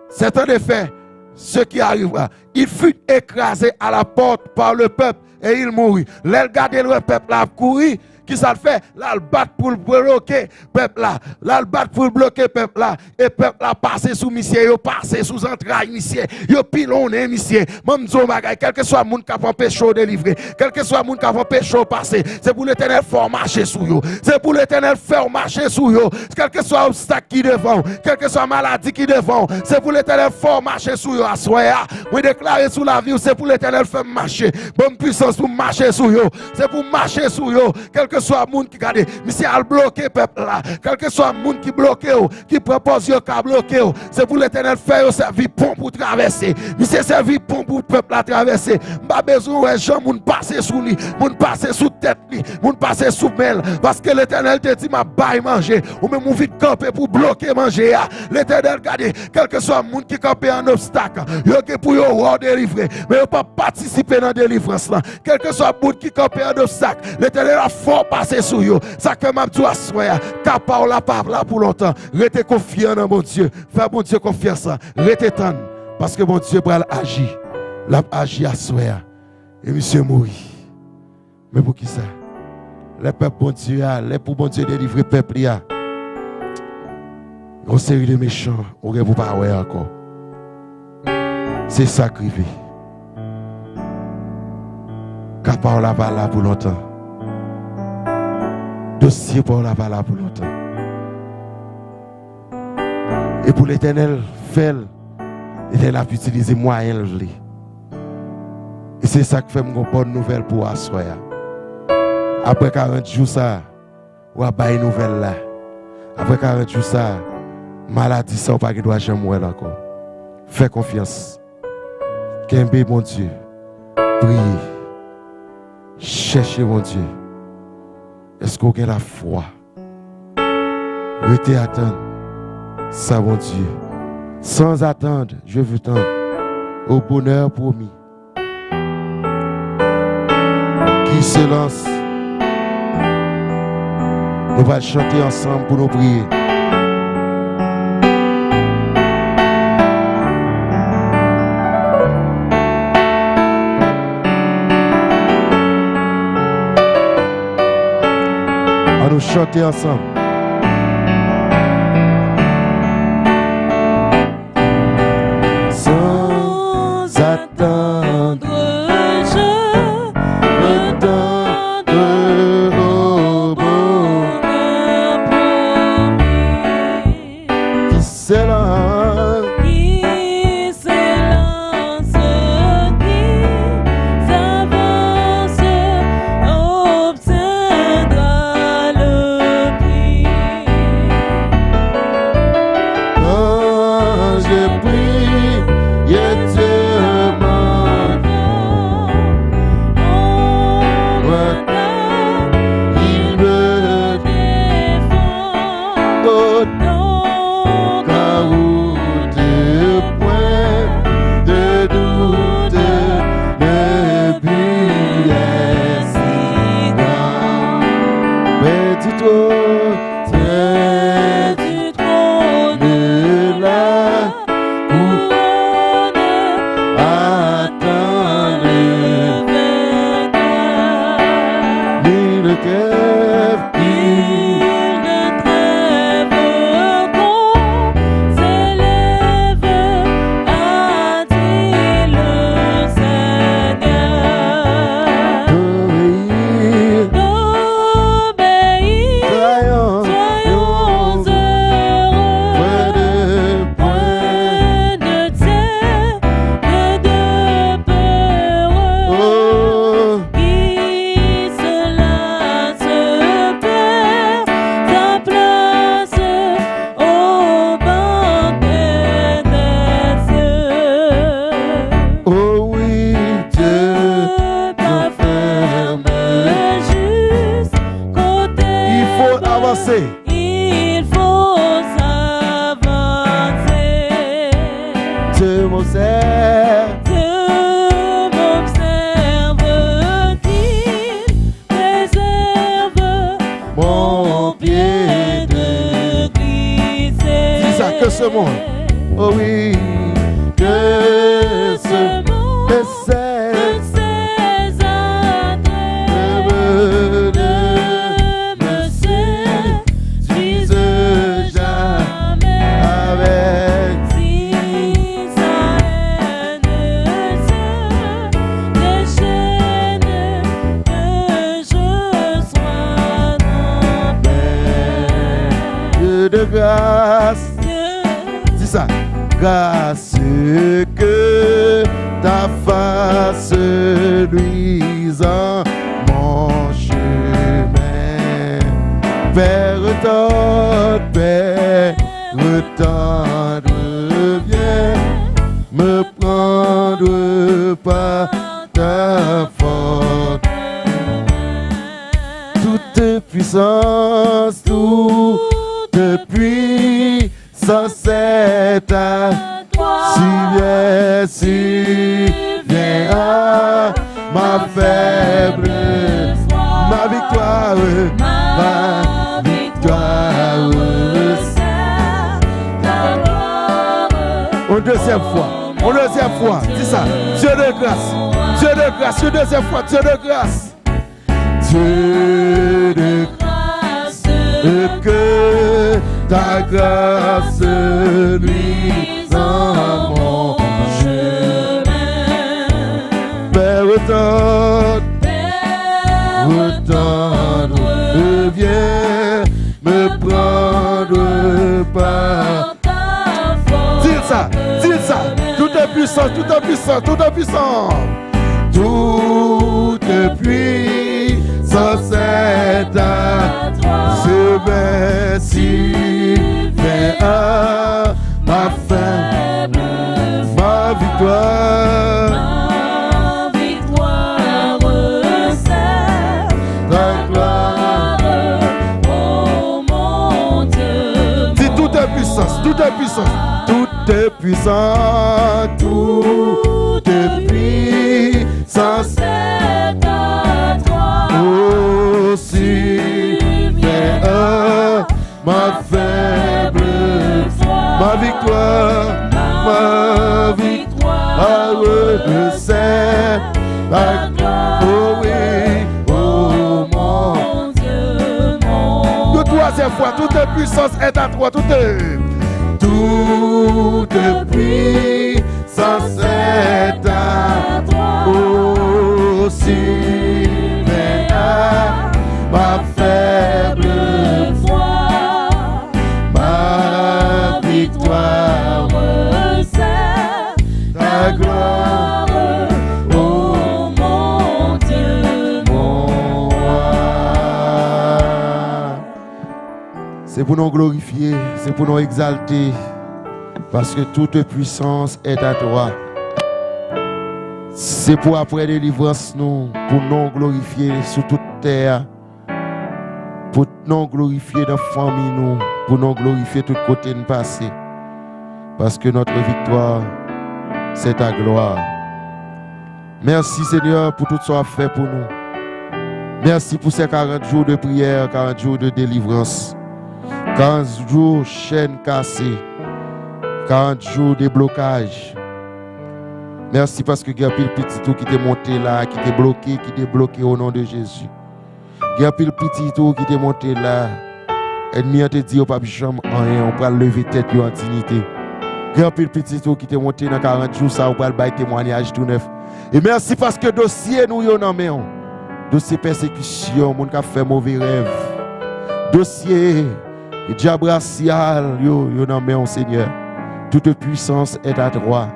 C'est en effet ce qui arrivera. Il fut écrasé à la porte par le peuple et il mourut. Lè l gade l wè pèp la ap kouri, ki sa l fè? L al bat pou l bloke pèp la. L al bat pou l bloke pèp la. E pèp la pase sou misye, yo pase sou zantray misye, yo pilonnen misye. Ban m di w yon bagay, kèlkeswa moun k ap anpeche w delivre, kèlkeswa moun k ap anpeche w pase, se pou Letènèl fè w mache sou yo. Se pou Letènèl fè w mache sou yo. Kèlkeswa obstak ki devan w, kèlkeswa maladi ki devan w, se pou Letènèl fè w mache sou yo aswè a. Mwen deklare sou lavi w, se pou Letènèl fè m mache. Ban m pwisans pou m mache sou yo. Se pou m mache sou yo. Kèlkeswa moun ki gade, misye al bloke pèp la. Kèlkeswa moun ki bloke w, ki pran pòz yo ka bloke w, se pou Letènèl fè yo sèvi pon pou travèse. Misye sèvi pon pou pèp la travèse. M pa bezwen wè jan moun pase sou li, moun pase sou tèt li, moun pase sou men l. Paske Letènèl te di, m ap bay manje. Ou menm ou vin kanpe pou bloke manje a. Letènèl gade, kèlkeswa moun ki kanpe an obstak, yo gen pou yo wè w delivre, men yo p ap patisipe nan delivrans lan. Kèlkeswa moun ki kanpe an obstak, Letènèl ap fè w pase sou yo. Sa k fè m ap di w aswè a, ka pa w la pa la pou lontan. Rete konfyan nan Bondye. Fè Bondye konfyans. Rete tann. Paske Bondye pral aji. L ap aji aswè a. E misye mouri. Men poukisa? Lè pèp Bondye a, lè pou Bondye delivre pèp li a, yon seri de mechan, ou gen pou pa wè ankò. Se sa k rive. Ka pa w la pa la pou lontan. Dosye pa w la pa la pou lontan. E pou Letènèl fè l, Letènèl ap itilize mwayen l vle. E se sa k fè m gon bòn nouvèl pou w aswè a. Apre karant jou sa a, w ap bay nouvèl la. Apre karant jou sa a, maladi sa a, ou pa gen dwa janm wè l ankò. Fè konfyans. Kenbe Bondye. Priye. Chèche Bondye. Èske w gen lafwa? Rete atann sa Bondye. Sans attendre, je veux tendre au bonheur promis. Qui se lance? Nou pral chante ansanm pou nou priye. Ann nou chante ansanm. Sans attendre, je veux tendre au bonheur promis. Qui s'élance, qui s'élance, qui s'avance, obtiendra le prix. Quand je prie, et Dieu m'entend, on me il me défend. Oh, donc, à haute point de doute, Sè. Dieu m'observe, qu'il préserve mon pied de glisser. Dis ça, que ce monde, oh oui, que ce monde ne cesse de me séduise jamais avec. Si sa haine se déchaîne, que je sois en paix. Dieu de grâce. Dis ça. Grâce que ta face luise en mon chemin. Père tendre, Père tendre, viens me prendre par ta forte. Toute puissance, toute puissance est à toi. Surviens, surviens à ma faible foi. Ma victoire, ma victoire. Une deuxième fois, une deuxième fois, dis ça. Dieu de grâce, Dieu de grâce, une deuxième fois, Dieu de grâce. Dieu de grâce, que ta grâce luise en mon chemin. Père tendre, Père tendre, viens me prendre par ta force. Dis ça, dis ça. Toute puissance, toute puissance, toute puissance. Toute puissance est à toi. Surviens, surviens à ma faible foi. Ma victoire, ma victoire, c'est ta gloire, oh mon Dieu. Dis toute puissance, toute puissance, toute puissance, toute puissance est à toi. Oh, surviens à ma faible foi. Ma victoire, ma victoire, c'est ta gloire. Oh oui, oh mon Dieu, mon. Une troisième fois, toute puissance est à toi, toute. Toute puissance est à toi. Oh, surviens à ma faible foi. Ma victoire, c'est ta gloire, oh mon Dieu, mon roi. Se pou non glorifye, se pou non egzalte, paske toute puissance est à toi. Se pou apre delivrans nou, pou non glorifye sou tout tè a, pou non glorifye nan fanmi nou, pou non glorifye tout kote n pase, paske notre victoire, c'est ta gloire. Mèsi, Senyè, pou tout sa w ap fè pou nou. Mèsi pou se karant jou de priyè, karant jou de delivrans, karant jou chèn kase, karant jou de blokaj. Mèsi paske gen anpil pitit ou ki te monte la, ki te bloke, ki debloke o non de Jezi. Gen anpil pitit ou ki te monte la. Ènmi an te di yo p ap janm anyen, ou pral leve tèt yo an diyite. Gen anpil pitit ou ki te monte nan karant jou sa, ou pral bay temwayaj tou nèf. E mèsi paske dosye nou yo nan men w. Dosye pèsekisyon, moun k ap fè move rèv. Dosye dyab rasyal yo, yo nan men w, Senyè. Toute puissance est à toi.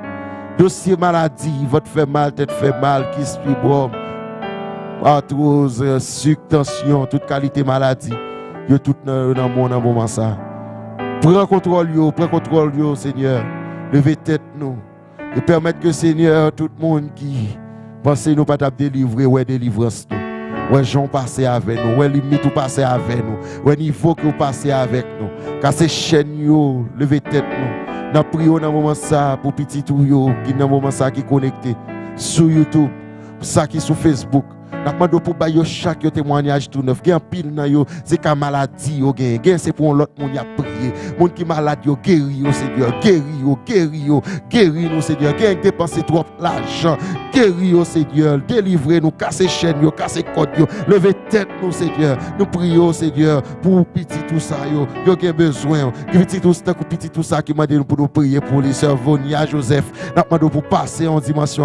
Dosye maladi, vant fè mal, tèt fè mal, kis, fibwòm, artroz, sik, tansyon, tout kalite maladi, yo tout nan, nan men w nan moman sa. Pran kontwòl yo, pran kontwòl yo, Senyè. Leve tèt nou. E pèmèt ke, Senyè, tout moun ki panse nou pa t ap delivre, wè delivrans nou. Wè jan w pase avè nou, wè limit ou pase avè nou, wè nivo ke w pase avèk nou. Kase chèn yo, leve tèt nou. N ap priye w nan moman sa a pou pitit ou yo ki nan moman sa a ki konekte sou YouTube, sa ki sou Facebook. N ap mande w pou bay yo chak yon temwayaj tou nèf. Gen anpil nan yo, se ka maladi yo genyen. Gen se pou yon lòt moun y ap priye. Moun ki malad yo, geri yo, Senyè. Geri yo, geri yo, geri nou, Senyè. Gen k depanse twòp lajan. Geri yo, Senyè. Delivre nou, kase chèn yo, kase kòd yo. Leve tèt nou, Senyè. Nou priye w, Senyè, pou pitit ou sa yo. Yo gen bezwen. Gen pitit ou, tankou pitit ou sa ki mande nou pou nou priye pou li, sè Vonia Joseph. N ap mande w pou pase yon dimansyon